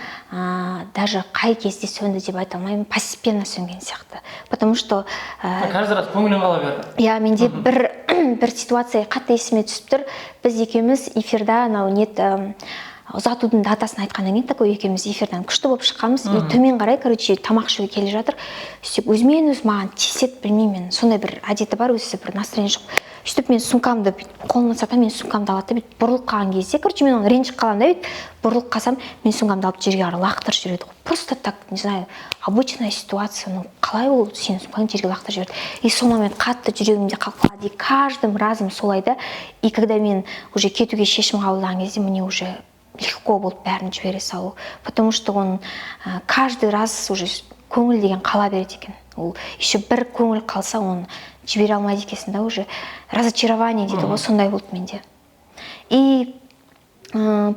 даже қай кезде сөнді деп айта алмаймын, постепенно сөнген сияқты, потому что Каждый раз көңілің қала берді. Иә, менде бір ситуация қатты есіме түсіп тұр. Біз екеуміз эфирда анау нет, ұзатудың датасын айтқаннан кейін, такой екеуміз эфирдан күшті болып шыққанбыз. И төмен қарай, короче, тамақ ішуге келе жатыр, сөйтіп өзімен өзі маған тиіседі, білмеймін мен, сондай бір әдеті бар өзі, бір настроение жоқ. Сөйтіп мен сумкамды бүйтіп қолыма ұстатамын, менің сумкамды алады да, бүйтіп бұрылып қалған кезде, короче, мен оны ренжіп қаламын да, бүйтіп бұрылып қалсам, менің сумкамды алып жерге қарай лақтырып жібереді ғой. Просто так, не знаю, обычная ситуация, ну қалай ол сенің сумкаңды жерге лақтырып жіберді? И сол момент қатты жүрегімде қалып қалады. И каждым разом солай да. И когда мен уже кетуге шешім қабылдаған кезде, мне уже легко болды бәрін жібере салу, потому что он каждый раз уже Көңіл деген қала береді екен. Ол еще бір көңіл қалса, оны жібере алмайды екенсің да, уже разочарование дейді ғой, сондай болды менде. И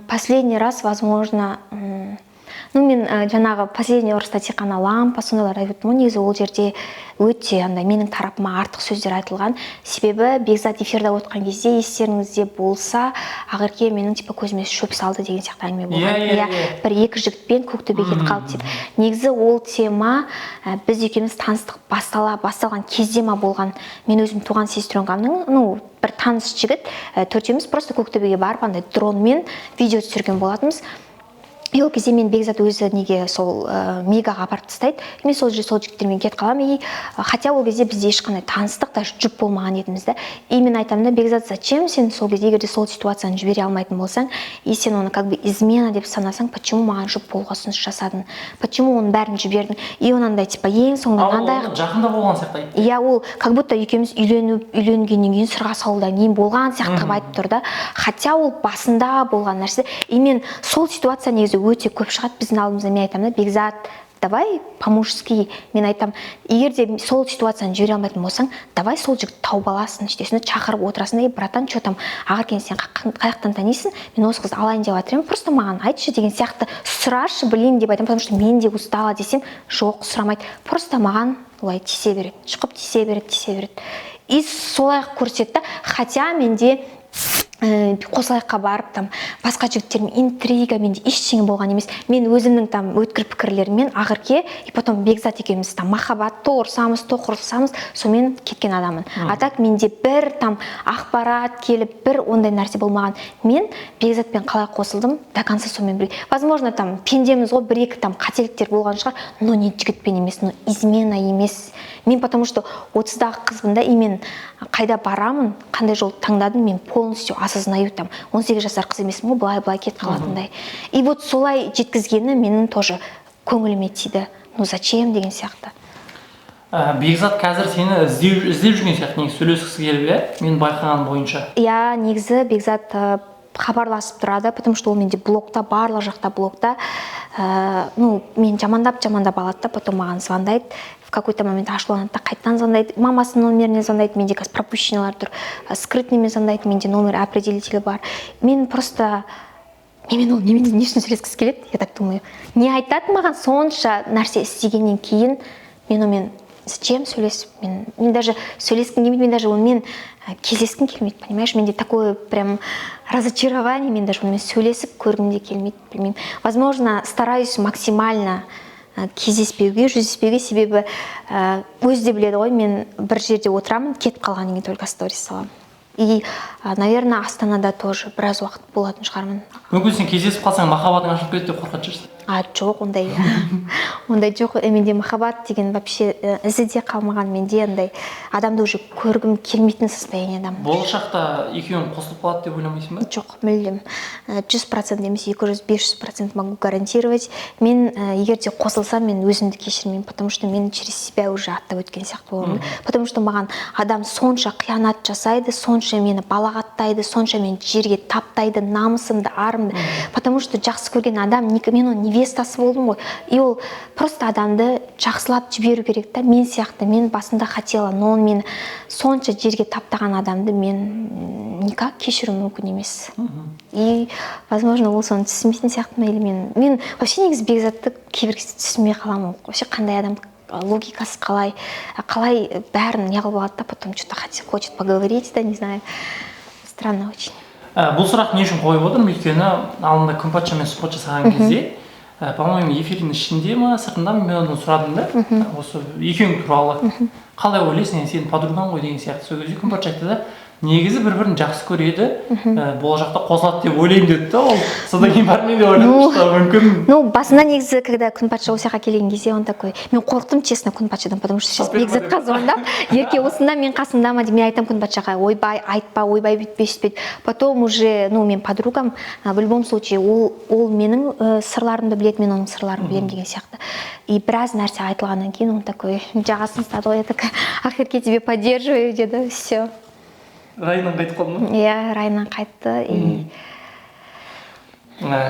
последний раз, возможно, ну, мен жаңағы последний ұрыста тек қана лампа, сондайлар айтып өттім ғой. Негізі ол жерде өте андай менің тарапыма артық сөздер айтылған. Себебі Бекзат эфирде отқан кезде, естеріңізде болса, Ақерке менің типа көзіме шөп салды деген сияқты әңгіме болған. Иә, иә, иә. Бір екі жігітпен Көктөбеге кетіп қалды деп. Негізі ол тема біз екеуміз таныстық басталған кезде ма болған. Мен өзім туған сестренкамның, ну, бір таныс жігіт, төртеуміз просто Көктөбеге барып, андай дронмен видео түсірген болатынбыз. И ол кезде мен Бекзат өзі неге сол Мегаға апарып тастайды, и мен сол жерде сол жігіттермен кетіп қаламын. И хотя ол кезде бізде ешқандай таныстық, даже жұп болмаған едіміз да. И мен айтамын да: «Бекзат, зачем сен сол кезде, егер де сол ситуацияны жібере алмайтын болсаң и сен оны как бы измена деп санасаң, почему маған жұп болуға ұсыныс жасадың, почему оның бәрін жібердің?» И он андай типа ең соңында Ал мынандай ол жақында болған сияқты айтты. Иә, ол как будто екеуміз үйленгеннен кейін, сырға салудан кейін болған сияқты қылып айтып тұр да, хотя ол басында болған нәрсе. И мен сол ситуация негізі өте көп шығады біздің алдымызда. Мен айтамын да: «Бекзат, давай по мужски мен айтамын, егер де сол ситуацияны жібере алмайтын болсаң, давай сол жігітті тауып аласың, сөйтесің да, шақырып отырасың да: ей, братан, че там, Ақеркені сен қай жақтан танисың? Мен осы қызды алайын деп жатыр едім, просто маған айтшы деген сияқты, сұрашы, білейін деп айтамын, потому что мен де устала», — десем, жоқ, сұрамайды, просто маған олай тиісе береді, шұқып тиісе береді, тиісе береді. И солай көрсетті. Хотя менде Қосылайыққа барып, там басқа жігіттермен интрига, менде ештеңе болған емес. Мен өзімнің там өткір пікірлеріммен Ақерке и потом Бекзат екеуміз там махаббат, то ұрысамыз, то қырылысамыз, сонымен кеткен адаммын. А так менде бір там ақпарат келіп, бір ондай нәрсе болмаған. Мен Бекзатпен қалай қосылдым, до конца сонымен бірге. Возможно, там пендеміз ғой, бір екі там қателіктер болған шығар, но не жігітпен емес, но измена емес. Мен потому что 30-дағы қызбын да, и мен қайда барамын, қандай жолды таңдадым, мен полностью осознаю. Там 18 жасар қыз емеспін ғой, былай былай кетіп қалатындай. И вот солай жеткізгені менің тоже көңіліме тиді, ну зачем деген сияқты. Бекзат қазір сені іздеп жүрген сияқты негізі, сөйлескісі келіп, иә, мен байқағаным бойынша. Иә, негізі Бекзат хабарласып тұрады, потому что ол менде блокта, барлық жақта блокта. Ну, мен жамандап жамандап алады да, потом маған звондайды. В какой-то момент ашуланады да, қайтадан звондайды, мамасының номеріне звондайды, менде қазір пропущенныйлар тұр, скрытныймен звондайды, менде номер определитель бар. Мен просто менімен ол немене, не үшін сөйлескісі келеді, я так думаю, не айтады маған? Сонша нәрсе істегеннен кейін мен онымен зачем сөйлесіп? Мен даже сөйлескім келмейді, мен даже онымен кездескім келмейді, понимаешь? Менде такое прям разочарование, мен даже онымен сөйлесіп көргім де келмейді. Білмеймін, возможно, стараюсь максимально кездеспеуге, жүздеспеуге, себебі өзі де біледі ғой, мен бір жерде отырамын, кетіп қалғаннан кейін только сторис саламын. И наверное, Астанада тоже біраз уақыт болатын шығармын. Мүмкін, сен кездесіп қалсаң, махаббатың ашылып кетеді деп қорқатын шығарсың. А, жоқ, ондай жоқ. Менде махаббат деген вообще ізі де қалмаған. Менде андай адамды уже көргім келмейтін состояниедамын. Болашақта екеуің қосылып қалады деп ойламайсың ба? Жоқ, мүлдем. 100% емес, 200, 500% могу гарантировать. Мен егер де қосылсам, мен өзімді кешірмеймін, потому что мен через себя уже аттап өткен сияқты боламын, потому что маған адам сонша қиянат жасайды, сонша мені балағаттайды, сонша мені жерге таптайды, намысымды, арымды, потому что жақсы көрген адам, мен оның невестасы болдым ғой. И ол просто адамды жақсылап жіберу керек та. Мен сияқты, мен басында хотела, но он мені сонша жерге таптаған адамды мен никак кешіру мүмкін емес. И возможно, ол соны түсінбейтін сияқты ма, или мен вообще негізі Бекзатты кейбір кезде түсінбей қаламын. Ол вообще қандай адам, логикасы қалай, қалай бәрін неғылып алады да, потом что то хочет поговорить да, не знаю, странно очень. Бұл сұрақты не үшін қойып отырмын? Өйткені алдында Күнпатшамен сұхбат жасаған кезде, по моему, эфирдің ішінде ма, сыртында ма, мен одан сұрадым да, осы екеуің туралы қалай ойлайсың, енді сенің подругаң ғой деген сияқты. Сол кезде Күнпатша айтты да, негізі бір бірін жақсы көреді, болашақта қосылады деп ойлаймын деді да. Ол содан кейін барып мен де ойладым, что мүмкін. Ну, басында негізі, когда Күнпатша осы жаққа келген кезде, он такой, мен қорықтым, честно, Күнпатшадан, потому что сейчас Бекзатқа звондап, Ерке осында, мен қасында ма деп, мен айтамын Күнпатшаға: «Ойбай, айтпа, ойбай, бүйтпе, сөйтпе». Потом уже, ну, мен подругам, в любом случае ол менің сырларымды біледі, мен оның сырларын білемін деген сияқты. И біраз нәрсе айтылғаннан кейін он такой жағасын ұстады ғой, я такая: «Ақерке, тебе поддерживаю», — деді, все. Райынан қайтып қалды ма? Иә, райынан қайтты и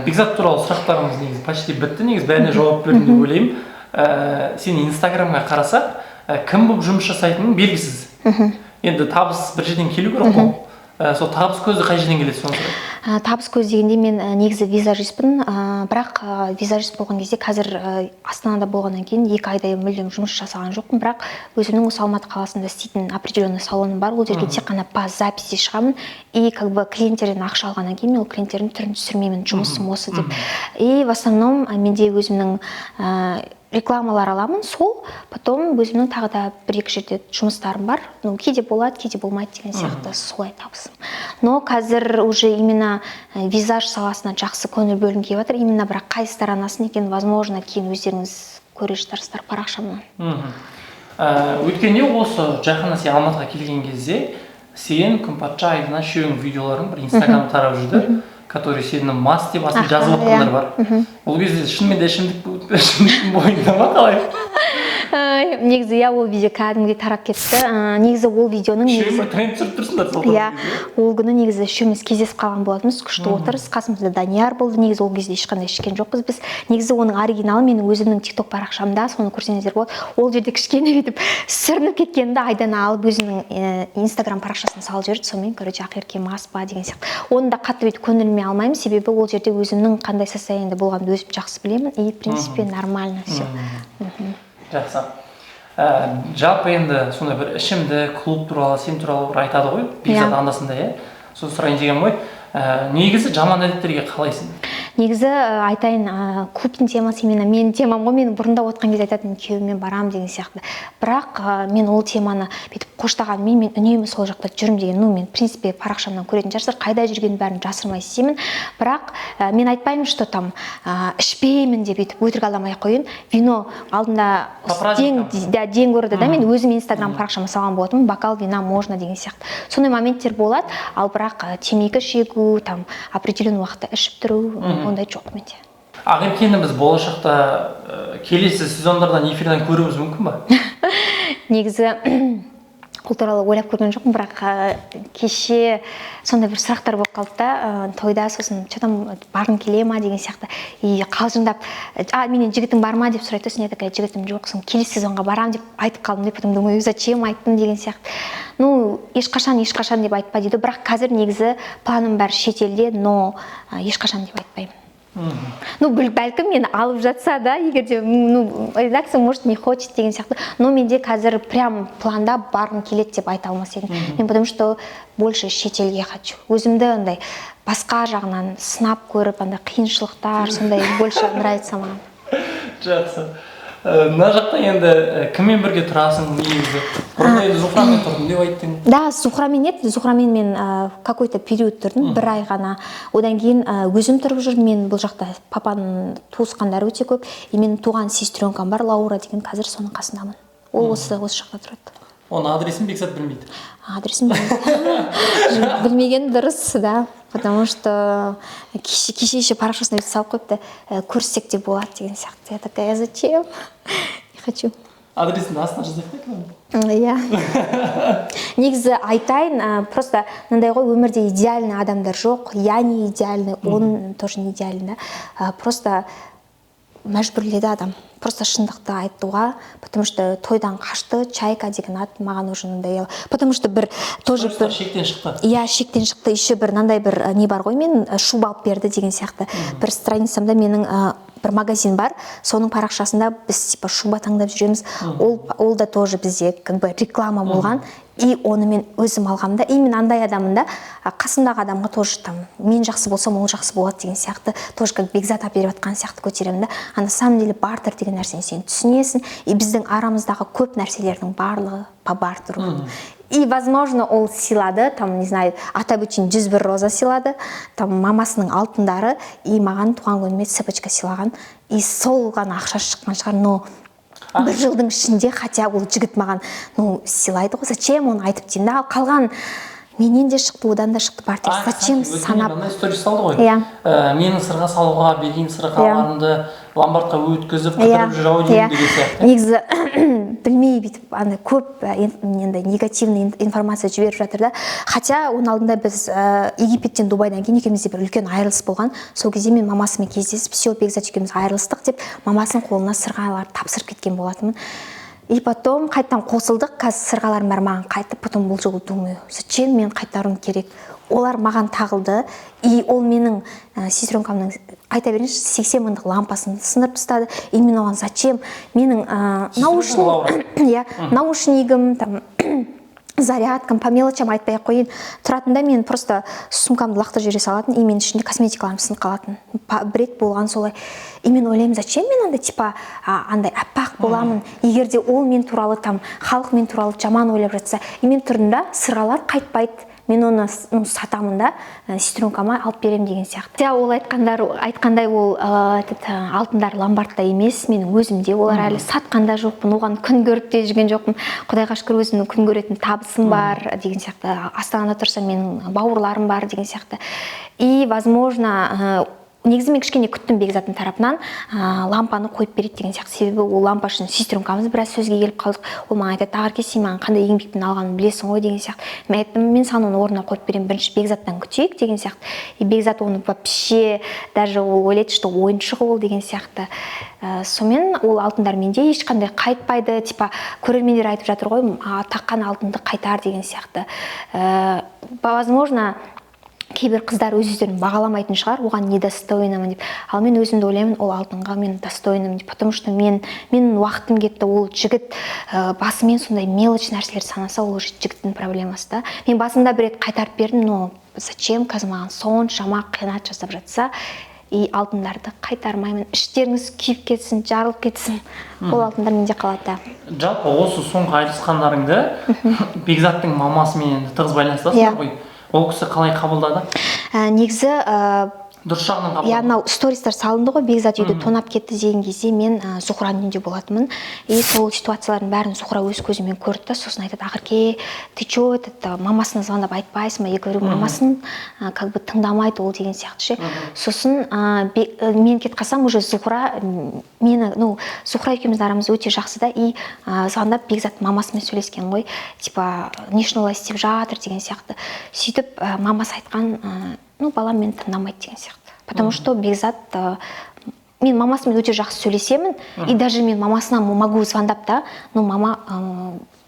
Бекзат туралы сұрақтарымыз негізі почти бітті, негізі бәріне жауап бердім деп ойлаймын. Сен Инстаграмға қарасақ, кім болып жұмыс жасайтының белгісіз. Енді табыс бір жерден келу керек қой. Сол табыс көзі қай жерден келеді, соны сұрайын. Табыс көзі дегенде, мен негізі визажистпін, бірақ визажист болған кезде қазір Астанада болғаннан кейін 2 айдай мүлдем жұмыс жасаған жоқпын. Бірақ өзімнің осы Алматы қаласында істейтін определенный салоным бар. Ол жерге тек қана по записи шығамын и как бы клиенттерден ақша алғаннан кейін мен ол клиенттердің түрін түсірмеймін, жұмысым осы деп. И в основном менде өзімнің рекламалар аламын сол, потом өзімнің тағы да бір екі жерде жұмыстарым бар, ну, кейде болады, кейде болмайды деген сияқты, солай табысым. Но қазір уже именно визаж саласына жақсы көңіл бөлгім келіп жатыр именно, бірақ қай сторонасын екенін, возможно, кейін өздеріңіз көре жатарсыздар парақшамнан. Өткенде осы жақында сен Алматыға келген кезде сен, Күнпатша, Айдана үшеуіңнің видеоларың бір Инстаграмда тарап жүрді, который сені мас деп астына жазып жатқандар бар. Ол кезде шынымен де ішімдіктің бойында ма, қалай? Негізі иә, ол видео кәдімгідей тарап кетті. Негізі ол видеоның Үшеуің негізі бір тренд түсіріп тұрсыңдар сол Иә, кезде. ол күні негізі үшеуміз кездесіп қалған болатынбыз, күшті отырыс, қасымызда Данияр болды. Негізі ол кезде ешқандай ішкен жоқпыз біз. Негізі оның оригиналы менің өзімнің Тикток парақшамда, соны көрсеңіздер болады. Ол жерде кішкене бүйтіп сүрініп кеткенімді Айдана алып, өзінің Инстаграм парақшасына салып жіберді. Сонымен, короче, «Ақерке мас па» деген сияқты. Оны да қатты бүйтіп көңіліме алмаймын, себебі ол жерде өзімнің қандай состояниеде болғанымды өзім жақсы білемін и, в принципе, нормально все. Жақсы. Жалпы енді сондай бір ішімдік, клуб туралы, сен туралы бір айтады ғой Бекзат анда санда, иә. Соны сұрайын деген ғой. Негізі жаман әдеттерге қалайсың? Негізі айтайын, клубтың темасы именно менің темам ғой. Мен бұрында отқан кезде айтатынмын, күйеуіммен барамын деген сияқты. Бірақ мен ол теманы бүйтіп қоштағанмен, мен үнемі сол жақта жүрмін деген, ну, мен, в принципе, парақшамнан көретін шығарсыздар, қайда жүргенін бәрін жасырмай істеймін. Бірақ мен айтпаймын, что там ішпеймін деп, өйтіп өтірік алдамай ақ қояйын. Вино алдында По праздникам. День, да, день города да, мен өзім Инстаграм парақшама салған болатынмын, бокал вина можно деген сияқты. Сондай моменттер болады. Ал бірақ темекі шегу, там определенный уақытта ішіп тұру, ондай жоқ менде. Ақеркені біз болашақта келесі сезондардан эфирден көруіміз мүмкін ба? Негізі ол туралы ойлап көрген жоқпын, бірақ кеше сондай бір сұрақтар болып қалды да тойда. Сосын че там, барғың келе ма деген сияқты и қалжыңдап, а менен жігітің бар ма деп сұрайды. Сосын я такая: жігітім жоқ, сосын келесі сезонға барамын деп айтып қалдым деп. Потом думаю, зачем айттым деген сияқты. Ну, ешқашан ешқашан деп айтпа дейді, бірақ қазір негізі планым бәрі шетелде, но ешқашан деп айтпаймын. Ну, бәлкім мені алып жатса да, егер де, ну, редакция, может, не хочет деген сияқты. Но менде қазір прям планда барғым келеді деп айта алмас едім мен, потому что больше шетелге хочу, өзімді андай басқа жағынан сынап көріп, андай қиыншылықтар сондай больше нравится маған. Жақсы. Мына жақта енді кіммен бірге тұрасың негізі? Бұрын енді Зухрамен тұрдым деп айттың. Да, Зухрамен нет, Зухрамен мен какой-то период тұрдым, бір ай ғана. Одан кейін өзім тұрып жүрдім. Мен бұл жақта папаның туысқандары өте көп и менің туған сестренкам бар, Лаура деген, қазір соның қасындамын. Ол осы жақта тұрады. Оның адресін Бекзат білмейді. Адресін білмеймін. Білмеген дұрыс да, потому что кеше еще парақшасына бүйтіп салып қойыпты, көріссек те болады деген сияқты. Я такая: зачем, не хочу. Адресін астына жазайық та экранға. Иә, негізі айтайын, просто мынандай ғой, өмірде идеальный адамдар жоқ. Я не идеальный, он тоже не идеальный да. Просто мәжбүрледі адам просто шындықты айтуға, потому что тойдан қашты. Чайка деген ат маған уже надоело, потому что бір тоже Просто бір шектен шықты. Иә, шектен шықты. Еще бір мынандай бір не бар ғой, мен шуба алып берді деген сияқты. Бір страницамда менің бір магазин бар, соның парақшасында біз типа шуба таңдап жүреміз. Ол да тоже бізде как бы реклама болған и оны мен өзім алғанмын да. И мен андай адаммын да, қасымдағы адамға тоже там мен жақсы болсам, ол жақсы болады деген сияқты, тоже как Бекзат әперіп жатқан сияқты көтеремін да. А на самом деле бартер деген нәрсені сен түсінесің и біздің арамыздағы көп нәрселердің барлығы по бартеру. И, возможно, ол сыйлады, там, не знаю, атап өтейін, 101 роза сыйлады, там, мамасының алтындары и маған туған күніме цепочка сыйлаған. И сол ғана ақша шыққан шығар, но бір жылдың ішінде хотя ол жігіт маған, ну, сыйлайды ғой, зачем оны айтып деймін да. Ал қалған менен де шықты, одан да шықты бартер. А, Зачем кстати, өткенде санап? Мынандай сторис салды ғой. Иә. Менің сырға салуға берген сырғаларымды ломбардқа өткізіп, қыдырып жүр ау деймін деген сияқты. Негізі Білмей бүйтіп андай көп андай негативный информация жіберіп жатыр да. Хотя оның алдында біз Египеттен, Дубайдан кейін екеумізде бір үлкен айырылыс болған. Сол кезде мен мамасымен кездесіп, все, Бекзат екеуміз айырылыстық деп, мамасының қолына сырғаларды тапсырып кеткен болатынмын. И потом қайтадан қосылдық, қазір сырғаларым бәрі маған қайтты. Потом бұл жолы думаю, зачем мен қайтаруым керек, олар маған тағылды. И ол менің сестренкамның, айта берейінші, 80 мыңдық лампасын сындырып тастады. И мен оған зачем менің Лаура. Иә, наушнигім там, зарядкам, по мелочам айтпай ақ қояйын, тұратын да, мен просто сумкамды лақтырып жібере салатын, и менің ішінде косметикаларым сынып қалатын. Бір рет болған солай. И мен ойлаймын, зачем мен андай типа андай аппақ боламын, егер де ол мен туралы там, халық мен туралы жаман ойлап жатса. И мен тұрдым да, сырғалар қайтпайды, мен оны ну, сатамын да, сестренкама алып беремін деген сияқты. Хотя ол айтқандар, айтқандай, ол этот, алтындар ломбардта емес, менің өзімде олар әлі, сатқан да жоқпын, оған күн көріп те жүрген жоқпын. Құдайға шүкір, өзімнің күн көретін табысым бар деген сияқты. Астанада тұрсам, менің бауырларым бар деген сияқты. И возможно, негізі мен кішкене күттім Бекзаттың тарапынан, лампаны қойып береді деген сияқты. Себебі ол лампа үшін сестренкамыз біраз сөзге келіп қалдық. Ол маған айтады: «Ақерке, сен маған қандай еңбекпен алғанын білесің ғой», — деген сияқты. Мен айттым: «Мен саған оны орнына қойып беремін, бірінші Бекзаттан күтейік», — деген сияқты. И Бекзат оны вообще даже, ол ойлайды, что ойыншық ол деген сияқты. Сонымен ол алтындар менде ешқандай қайтпайды. Типа көрермендер айтып жатыр ғой, таққан алтынды қайтар деген сияқты. Возможно, кейбір қыздар өз өздерін бағаламайтын шығар, оған недостойнамын деп. Ал мен өзімді ойлаймын, ол алтынға мен достойнымын деп, потому что менің уақытым кетті. Ол жігіт басымен сондай мелочь нәрселер санаса, ол уже жігіттің проблемасы да. Мен басында бір рет қайтарып бердім, но зачем қазір маған соншама қиянат жасап жатса? И алтындарды қайтармаймын, іштеріңіз күйіп кетсін, жарылып кетсін, ол алтындар менде қалады да. Жалпы осы соңғы айырылысқандарыңды Бекзаттың мамасымен енді тығыз байланыстасыңдар ғой, ол кісі қалай қабылдады? Негізі Дұрыс жағынан қабылдады? Иә, мынау стористар салынды ғой, Бекзат үйді тонап кетті деген кезде, мен Зухраның үйінде болатынмын. И сол ситуациялардың бәрін Зухра өз көзімен көрді да. Сосын айтады: «Ақерке, ты че, этот, мамасына звондап айтпайсың ба?» Я говорю, мамасын как бы тыңдамайды ол деген сияқты ше. Сосын мен кетіп қалсам, уже Зухра мені, ну, Зухра екеуміздің арамыз өте жақсы да. И звондап Бекзаттың мамасымен сөйлескен ғой, типа не үшін олай істеп жатыр деген сияқты. Сөйтіп мамасы айтқан, ну, балам мені тыңдамайды деген сияқты. Потому что Бекзат, мен мамасымен өте жақсы сөйлесемін, и даже мен мамасына могу звондап та, ну, мама,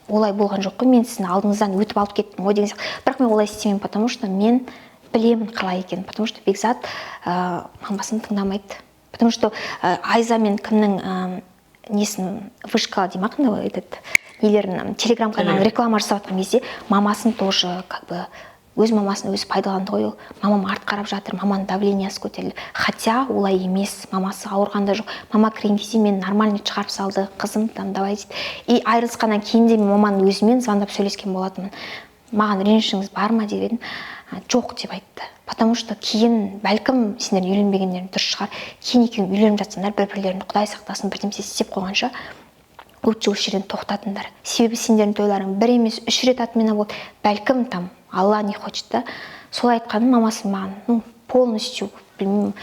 олай болған жоқ қой, мен сіздің алдыңыздан өтіп алып кеттім ғой деген сияқты. Бірақ мен олай істемеймін, потому что мен білемін қалай екенін. Потому что Бекзат мамасын тыңдамайды, потому что Айза мен кімнің несін, вышка дей ма, қандай этот нелерін, телеграм каналын реклама жасап жатқан кезде мамасын тоже, как бы өз мамасын өзі пайдаланды ғой. Ол мамам арт қарап жатыр, маманың давлениесі көтерілді. Хотя олай емес, мамасы ауырған да жоқ. Мама кірген кезде мені нормально шығарып салды, қызым там давай дейді. И айырылысқаннан кейін де мен маманың өзімен звондап сөйлескен болатынмын. «Маған ренішіңіз бар ма?» — деп едім. «Жоқ», — деп айтты. Потому что кейін бәлкім сендер үйленбегендерің дұрыс шығар, кейін екеуің үйленіп жатсаңдар, бір бірлеріңді құдай сақтасын бірдемесе істеп қойғанша, лучше осы жерден тоқтатыңдар. Себебі сендердің тойларың бір емес, үш рет отмена болды, бәлкім там Алла не хочет да. Солай айтқаным, мамасы маған, ну, полностью, білмеймін,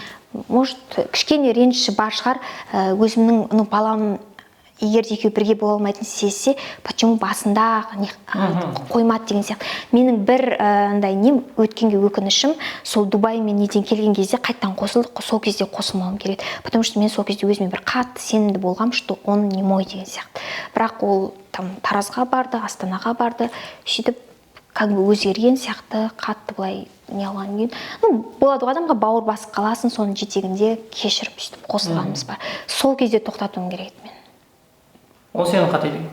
может, кішкене реніші бар шығар. Өзімнің, ну, балам егер де екеуі бірге бола алмайтынын сезсе, почему басында не қоймады деген сияқты. Менің бір андай нем, өткенге өкінішім сол Дубай мен неден келген кезде қайтадан қосылдық қой, сол кезде қосылмауым керек еді. Потому что мен сол кезде өзіме бір қатты сенімді болғанмын, что он не мой деген сияқты. Бірақ ол там Таразға барды, Астанаға барды, сөйтіп как бы өзгерген сияқты. Қатты былай не алғаннан кейін, ну, болады ғой, адамға бауыр басып қаласың, соның жетегінде кешіріп, сөйтіп қосылғанымыз бар. Сол кезде тоқтатуым керек еді мен. Ол сенің қателігің.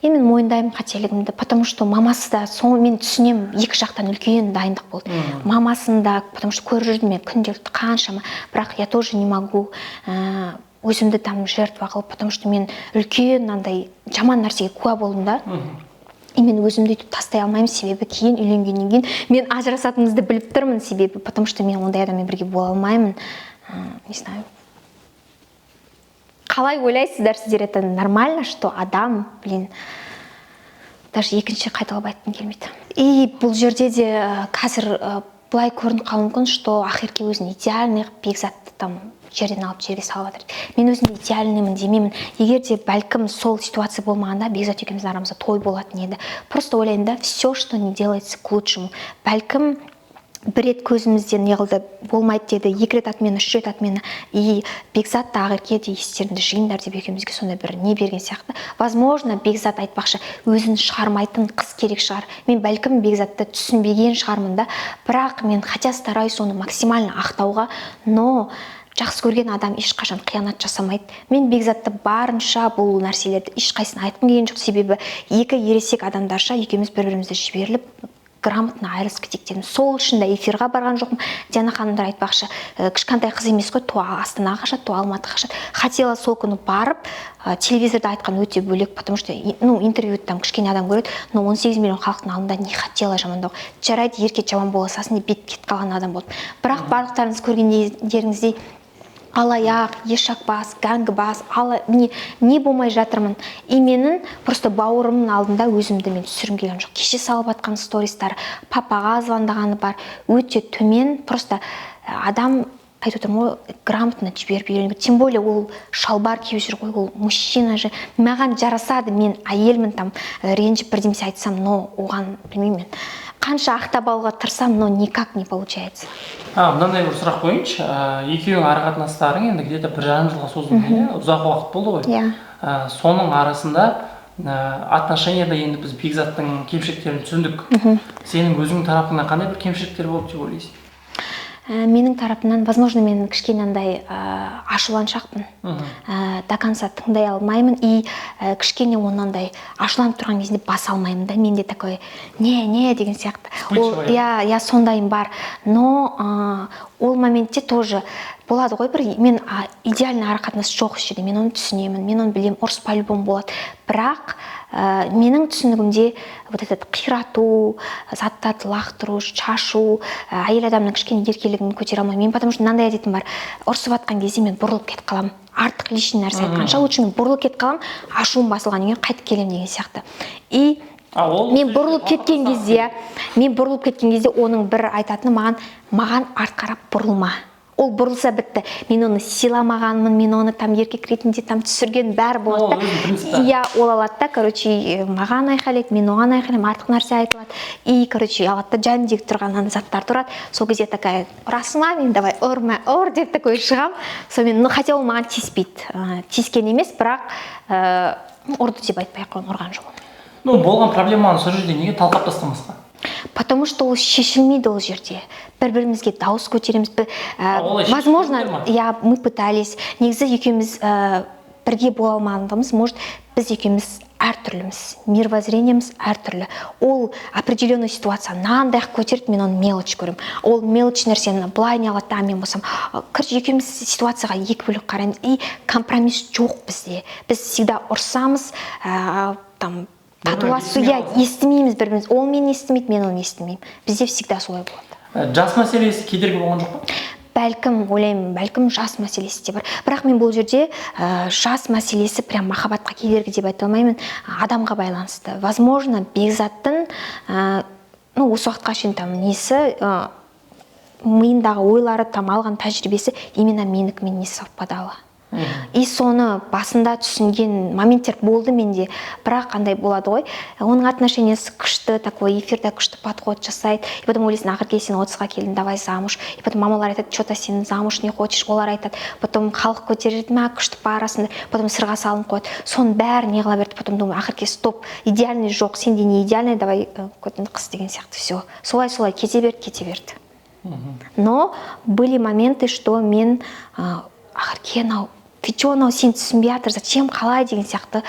Енді мен мойындаймын қателігімді, потому что мамасы да сол, мен түсінемін, екі жақтан үлкен дайындық болды. Мамасын да, потому что көріп жүрдім мен күнделікті қаншама. Бірақ я тоже не могу өзімді там жертва қылып, потому что мен үлкен андай жаман нәрсеге куә болдым да. И мен өзімді өйтіп тастай алмаймын, себебі кейін үйленгеннен кейін мен ажырасатынымызды біліп тұрмын. Себебі потому что мен ондай адаммен бірге бола алмаймын. Не знаю, қалай ойлайсыздар сіздер, это нормально, что адам, блин, даже екінші қайталап айтқым келмейді. И бұл жерде де қазір Былай көрініп қалуы мүмкін, что Ақерке өзін идеальный қылып, Бекзатты там жерден алып, жерге салып жатыр. Мен өзімді идеальныймын демеймін. Егер де, бәлкім, сол ситуация болмағанда, Бекзат екеуміздің арамызда той болатын еді. Просто ойлаймын да, все, что не делается, к лучшему. Бәлкім, бір рет көзімізден не қылды, болмайды деді, екі рет отмена, үш рет отмена. И Бекзат та, Ақерке де естеріңді жиыңдар деп, екеумізге сондай бір не берген сияқты. Возможно, Бекзат, айтпақшы, өзін шығармайтын қыз керек шығар. Мен, бәлкім, Бекзатты түсінбеген шығармын да, бірақ мен хотя стараюсь оны максимально ақтауға, но жақсы көрген адам ешқашан қиянат жасамайды. Мен Бекзатты барынша, бұл нәрселерді ешқайсысын айтқым келген жоқ, себебі екі ересек адамдарша екеуміз бір бірімізді жіберіліп, грамотно айырылысып кетейік дедім. Сол үшін де эфирға барған жоқпын. Диана ханымдар, айтпақшы, кішкентай қыз емес қой, то Астанаға қашады, то Алматыға қашады. Хотела сол күні барып, телевизорда айтқан өте бөлек, потому что ну, интервью там кішкене адам көреді, но 18 миллион халықтың алдында не хотела жамандау. Жарайды, ерке, жаман бола салсын деп бетіп кетіп қалған адам болдым. Бірақ барлықтарыңыз көргендеріңіздей, алаяқ, ешакбас, гәңгібас, ала, не, не болмай жатырмын. И менің просто бауырымның алдында өзімді мен түсіргім келген жоқ. Кеше салып жатқан стористар, папаға звондағаны бар, өте төмен. Просто адам, айтып отырмын ғой, грамотно жіберіп үйрену. Тем более ол шалбар киіп жүр ғой, ол мужчина же. Маған жарасады, мен әйелмін, там ренжіп бірдемесе айтсам, но оған, білмеймін, мен қанша ақтап алуға тырысамын, но никак не получается. А мынандай бір сұрақ қояйыншы. Екеуің ара қатынастарың енді где то 1,5 жылға созылды, иә, ұзақ уақыт болды ғой. Иә. Соның арасында, отношенияда енді біз Бекзаттың кемшіліктерін түсіндік. Сенің өзіңнің тарапыңнан қандай бір кемшіліктер болды деп ойлайсың? Менің тарапымнан, возможно, мен кішкене андай ашуланшақпын. До конца тыңдай алмаймын и кішкене оны андай ашуланып тұрған кезінде баса алмаймын да. Менде такой не не деген сияқты. Ол Вспыльчивый. Иә, сондайым бар. Но ол моментте тоже болады ғой бір, мен идеальный ара қатынас жоқ еш жерде, мен оны түсінемін, мен оны білемін, ұрыс по любому болады. Бірақ менің түсінігімде вот этот қирату, заттарды лақтыру, шашу, әйел адамның кішкене еркелігін көтере алмаймын мен, потому что мынандай әдетім бар: ұрысып жатқан кезде мен бұрылып кетіп қаламын. Артық лишний нәрсе айтқанша, лучше мен бұрылып кетіп қаламын, ашуым басылғаннан кейін қайтып келемін деген сияқты. И А ол мен бұрылып кеткен кезде, мен бұрылып кеткен кезде оның бір айтатыны маған: «Маған арт қарап бұрылма». Ол бұрылса, бітті, мен оны сыйламағанмын, мен оны там еркек ретінде там түсірген, бәрі болады Ол да. өзінің принципі. Иә, ол алады да, короче, маған айқайлайды, мен оған айқайлаймын, артық нәрсе айтылады. И, короче, алады да, жанымдегі тұрған ана заттарды ұрады. Сол кезде такая: «Ұрасың ба мен? Давай, ұрма, ұр», – деп такой шығамын сонымен. Ну, хотя ол маған тиіспейді, тиіскен емес, бірақ ұрды деп айтпай ақ қояйын, ұрған жоқ. Ну, болған проблеманы сол жерде неге талқылап тастамасқа? Потому что ол шешілмейді. Ол жерде бір бірімізге дауыс көтереміз. А олай Возможно. шешілмейді ма? Иә, мы пытались. Негізі екеуміз бірге бола алмағандығымыз, может, біз екеуміз әртүрліміз, мировоззрениеміз әртүрлі. Ол определенный ситуация мынандай қылып көтерді, мен оны мелочь көремін. Ол мелочь нәрсені былай не қылады да, мен болсам, короче, екеуміз ситуацияға екі бөлек қараймыз, и компромисс жоқ бізде. Біз всегда ұрысамыз, там татуласу, иә, естімейміз бір бірімізді. Ол мені естімейді, мен оны естімеймін. Бізде всегда солай болады. Жас мәселесі кедергі болған жоқ па? Бәлкім, ойлаймын, бәлкім, жас мәселесі де бар. Бірақ мен бұл жерде жас мәселесі прям махаббатқа кедергі деп айта алмаймын, адамға байланысты. Возможно, Бекзаттың ну, осы уақытқа шейін там несі, миындағы ойлары, там алған тәжірибесі именно менікімен не совпадало. И соны басында түсінген моменттер болды менде. Бірақ қандай болады ғой, оның отношениесі күшті, такой эфирде күшті подход жасайды. И потом ойлайсың: «Ақыры сен 30-ға келдің, давай замуж». И потом мамалар айтады: че то сен замуж не хочешь. Олар айтады, потом халық көтереді: «Мә, күшті барасыңдар». Потом сырға салынып қояды. Соның бәрі не қыла берді. Потом думаю: «Ақыры, стоп, идеальный жоқ, сен де не идеальный, давай, қыз» деген сияқты. Все солай солай кете берді, кете берді. Но были моменты, что мен «Ақерке, анау, ты че, анау сен түсінбей жатыр, зачем, қалай?» деген сияқты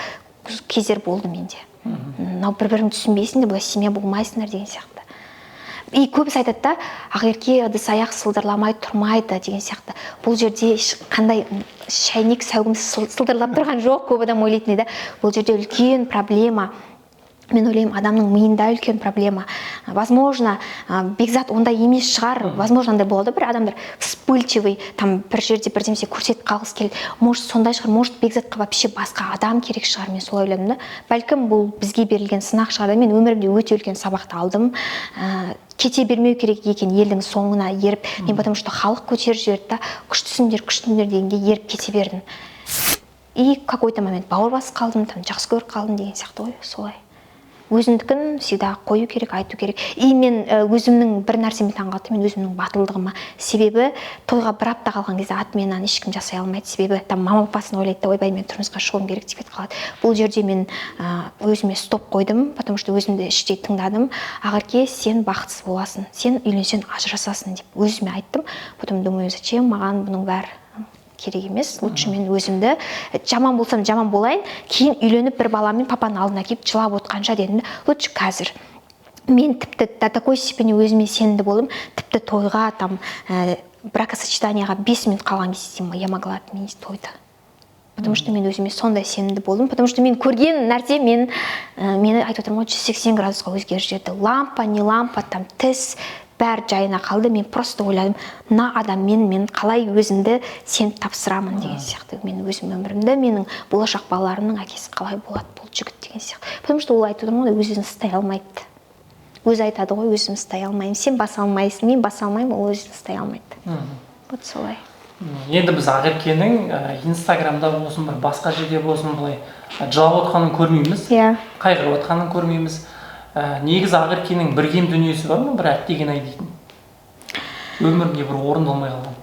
кездер болды менде. «Мынау бір біріңді түсінбейсіңдер, былай семья болмайсыңдар» деген сияқты. И көбісі айтады да: «Ақерке, ыдыс аяқ сылдырламай тұрмайды» деген сияқты. Бұл жерде ешқандай шәйнек сәугім сылдырлап тұрған жоқ, көп адам ойлайтын еді. Бұл жерде үлкен проблема. Мен ойлаймын, адамның миында үлкен проблема. Возможно, Бекзат ондай емес шығар. Возможно, андай болады, бір адамдар вспыльчивый, там бір жерде бірдемесе көрсетіп қалғысы келеді. Может, сондай шығар, может, Бекзатқа вообще басқа адам керек шығар. Мен солай ойладым да. Бәлкім, бұл бізге берілген сынақ шығар да. Мен өмірімде өте үлкен сабақты алдым, кете бермеу керек екен елдің соңына еріп. Мен, потому что халық көтеріп жіберді да, күштісіңдер, күштіңдер дегенге еріп кете бердім. И какой-то момент бауыр басып қалдым, там жақсы көріп қалдым деген сияқты ғой. Солай, өзіндікін всегда қою керек, айту керек. И мен өзімнің бір нәрсеме таңқалдым, мен өзімнің батылдығыма. Себебі тойға бір апта қалған кезде отменаны ешкім жасай алмайды. Себебі там мама папасын ойлайды да, ойбай, мен тұрмысқа шығуым керек деп кетіп қалады. Бұл жерде мен өзіме стоп қойдым, потому что өзімді іштей тыңдадым. Ақерке, сен бақытсыз боласың, сен үйленсең, ажырасасың деп өзіме айттым. Потом думаю, зачем маған бұның бәрі, керек емес. Лучше мен өзімді жаман болсам, жаман болайын, кейін үйленіп, бір баламен папаның алдына келіп жылап отқанша дедім да. Лучше қазір мен тіпті до такой степени өзіме сенімді болдым, тіпті тойға там бракосочетанияға 5 минут қалған кезде я могла отменить тойды, потому что мен өзіме сондай сенімді болдым, потому что мен көрген нәрсе мен мені, айтып отырмын ғой, 180 градусқа өзгеріп жіберді. Лампа, не лампа, там тіс, бәрі жайына қалды. Мен просто ойладым, мына адаммен мен қалай өзімді сеніп тапсырамын деген сияқты. Мен өзім өмірімді, менің болашақ балаларымның әкесі қалай болады бұл жігіт деген сияқты. Потому что ол, айтып отырмын ғой, өз өзін ұстай алмайды. Өзі айтады ғой, өзім ұстай алмаймын, сен баса алмайсың, мен баса алмаймын. Ол өзін ұстай алмайды, вот солай. Енді біз Ақеркенің инстаграмда болсын, бір басқа жерде болсын, былай жылап отқанын көрмейміз, қайғырып отқанын көрмейміз. Негізі Ақеркенің бір кем дүниесі бар ма, бір әттеген ай дейтін, өмірінде бір орындалмай қалған?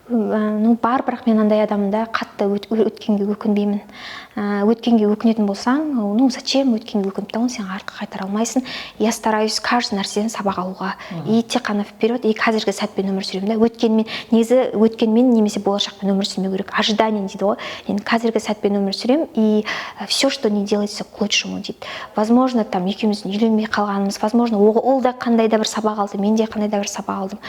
Ну, бар, бірақ мен андай адаммын да, қатты өткенге өкінбеймін. Өткенге өкінетін болсаң, ну зачем өткенге өкініп та, оны сен артқа қайтара алмайсың. Я стараюсь каждый нәрседен сабақ алуға и тек қана вперед, и қазіргі сәтпен өмір сүремін да. Өткенмен, негізі өткенмен немесе болашақпен өмір сүрмеу керек, ожидание дейді ғой. Мен қазіргі сәтпен өмір сүремін, и все, что не делается, к лучшему дейді. Возможно, там екеуміздің үйленбей қалғанымыз, возможно, ол да қандай да бір сабақ алды, мен де қандай да бір сабақ алдым.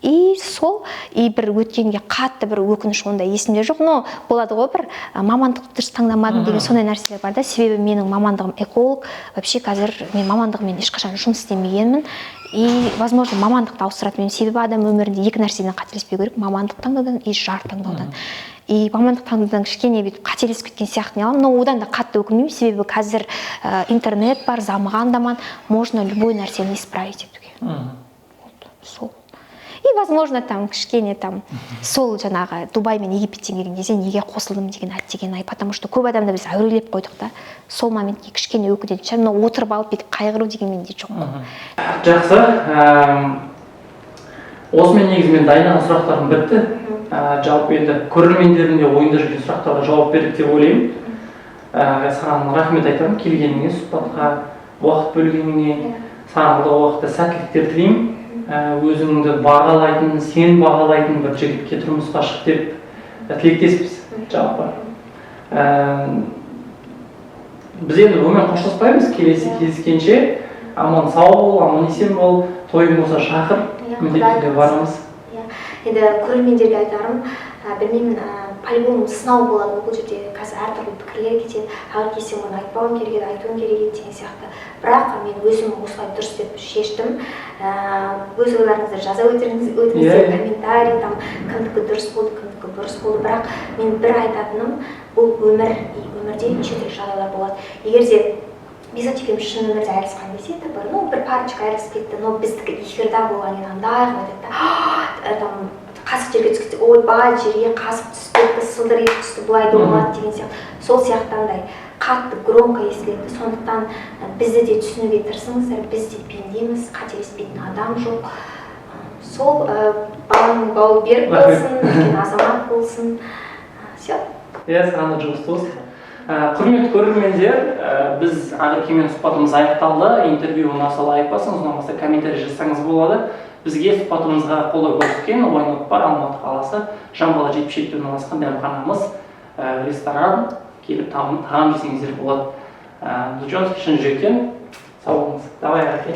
И сол, и бір өткенге қатты бір өкініш ондай есімде жоқ. Но болады ғой, бір мамандықты дұрыс таңдамадым деген сондай нәрселер бар да. Себебі менің мамандығым эколог. Вообще қазір мен мамандығыммен ешқашан жұмыс істемегенмін, и возможно, мамандықты ауыстыратын едім. Себебі адам өмірінде екі нәрседен қателеспеу керек: мамандық таңдаудан и жар таңдаудан. И мамандық таңдаудан кішкене бүйтіп қателесіп кеткен сияқты не аламын, но одан да қатты өкінбеймін. Себебі қазір интернет бар, заман заман, можно любой нәрсені исправить етуге. Вот, сол. И возможно, там кішкене там сол жаңағы Дубай мен Египеттен келген кезде неге қосылдым деген әттеген ай, потому что көп адамды біз әурелеп қойдық та. Сол моментке кішкене өкінетін шығармын, но отырып алып бүйтіп қайғыру деген менде жоқ. Жақсы. Осымен негізі мен дайындаған сұрақтарым бітті. Жалпы енді көрермендердің де ойында жүрген сұрақтарға жауап бердік деп ойлаймын. Саған рахмет айтамын келгеніңе, сұхбатқа уақыт бөлгеніңе. Саған алдағы уақытта сәттіліктер тілеймін. Өзіңді бағалайтын, сен бағалайтын бір жігітке тұрмысқа шық деп тілектеспіз жалпы. Біз енді бұнымен қоштаспаймыз, келесі кездескенше аман сау бол, аман есен бол. Тойың болса, шақыр, Иә, міндетті Құдай түрде қаласа. барамыз. Иә, енді көрермендерге айтарым, білмеймін, по-любому сынау болады ғой. Бұл жерде қазір әртүрлі пікірлер кетеді, ақерке, сен оны айтпауың керек еді, айтуың керек еді деген сияқты. Бірақ мен өзім осылай дұрыс деп шештім. Өз ойларыңызды жаза өтіңіздер, Иә, иә. комментарий, там кімдікі дұрыс болды, кімдікі бұрыс болды. Бірақ мен бір айтатыным, бұл өмір, и өмірде неше түрлі жағдайлар болады. Егер де Бекзат екеуміз шын өмірде айырылысқан кезде, это бір, ну, бір парочка айырылысып кетті, но біздікі эфирда болған кейін андай қылып айтады да, там қасық жерге түсіп кетсе, ойбай, жерге қасық түсіп кетті, сылдыр етіп түсті, былай да болады деген сияқты. Сол сияқты андай қатты громко естіледі. Сондықтан бізді де түсінуге тырысыңыздар, біз де пендеміз, қателеспейтін адам жоқ. Сол, баланың бауы берік болсын, үлкен азамат болсын, все. Иә, саған да жұғысты болсын. Құрметті көрермендер, біз Ақеркемен сұхбатымыз аяқталды. Интервью ұнаса, лайк басыңыз, ұнамаса, комментарий жазсаңыз болады. Бізге сұхбатымызға қолдау көрсеткен Ойнот бар, Алматы қаласы, Жамбыл 77-те орналасқан дәмханамыз, ресторан, келіп тағам жесеңіздер болады. Дучонский, шын жүректен сау болыңыз. Давай, Ақерке.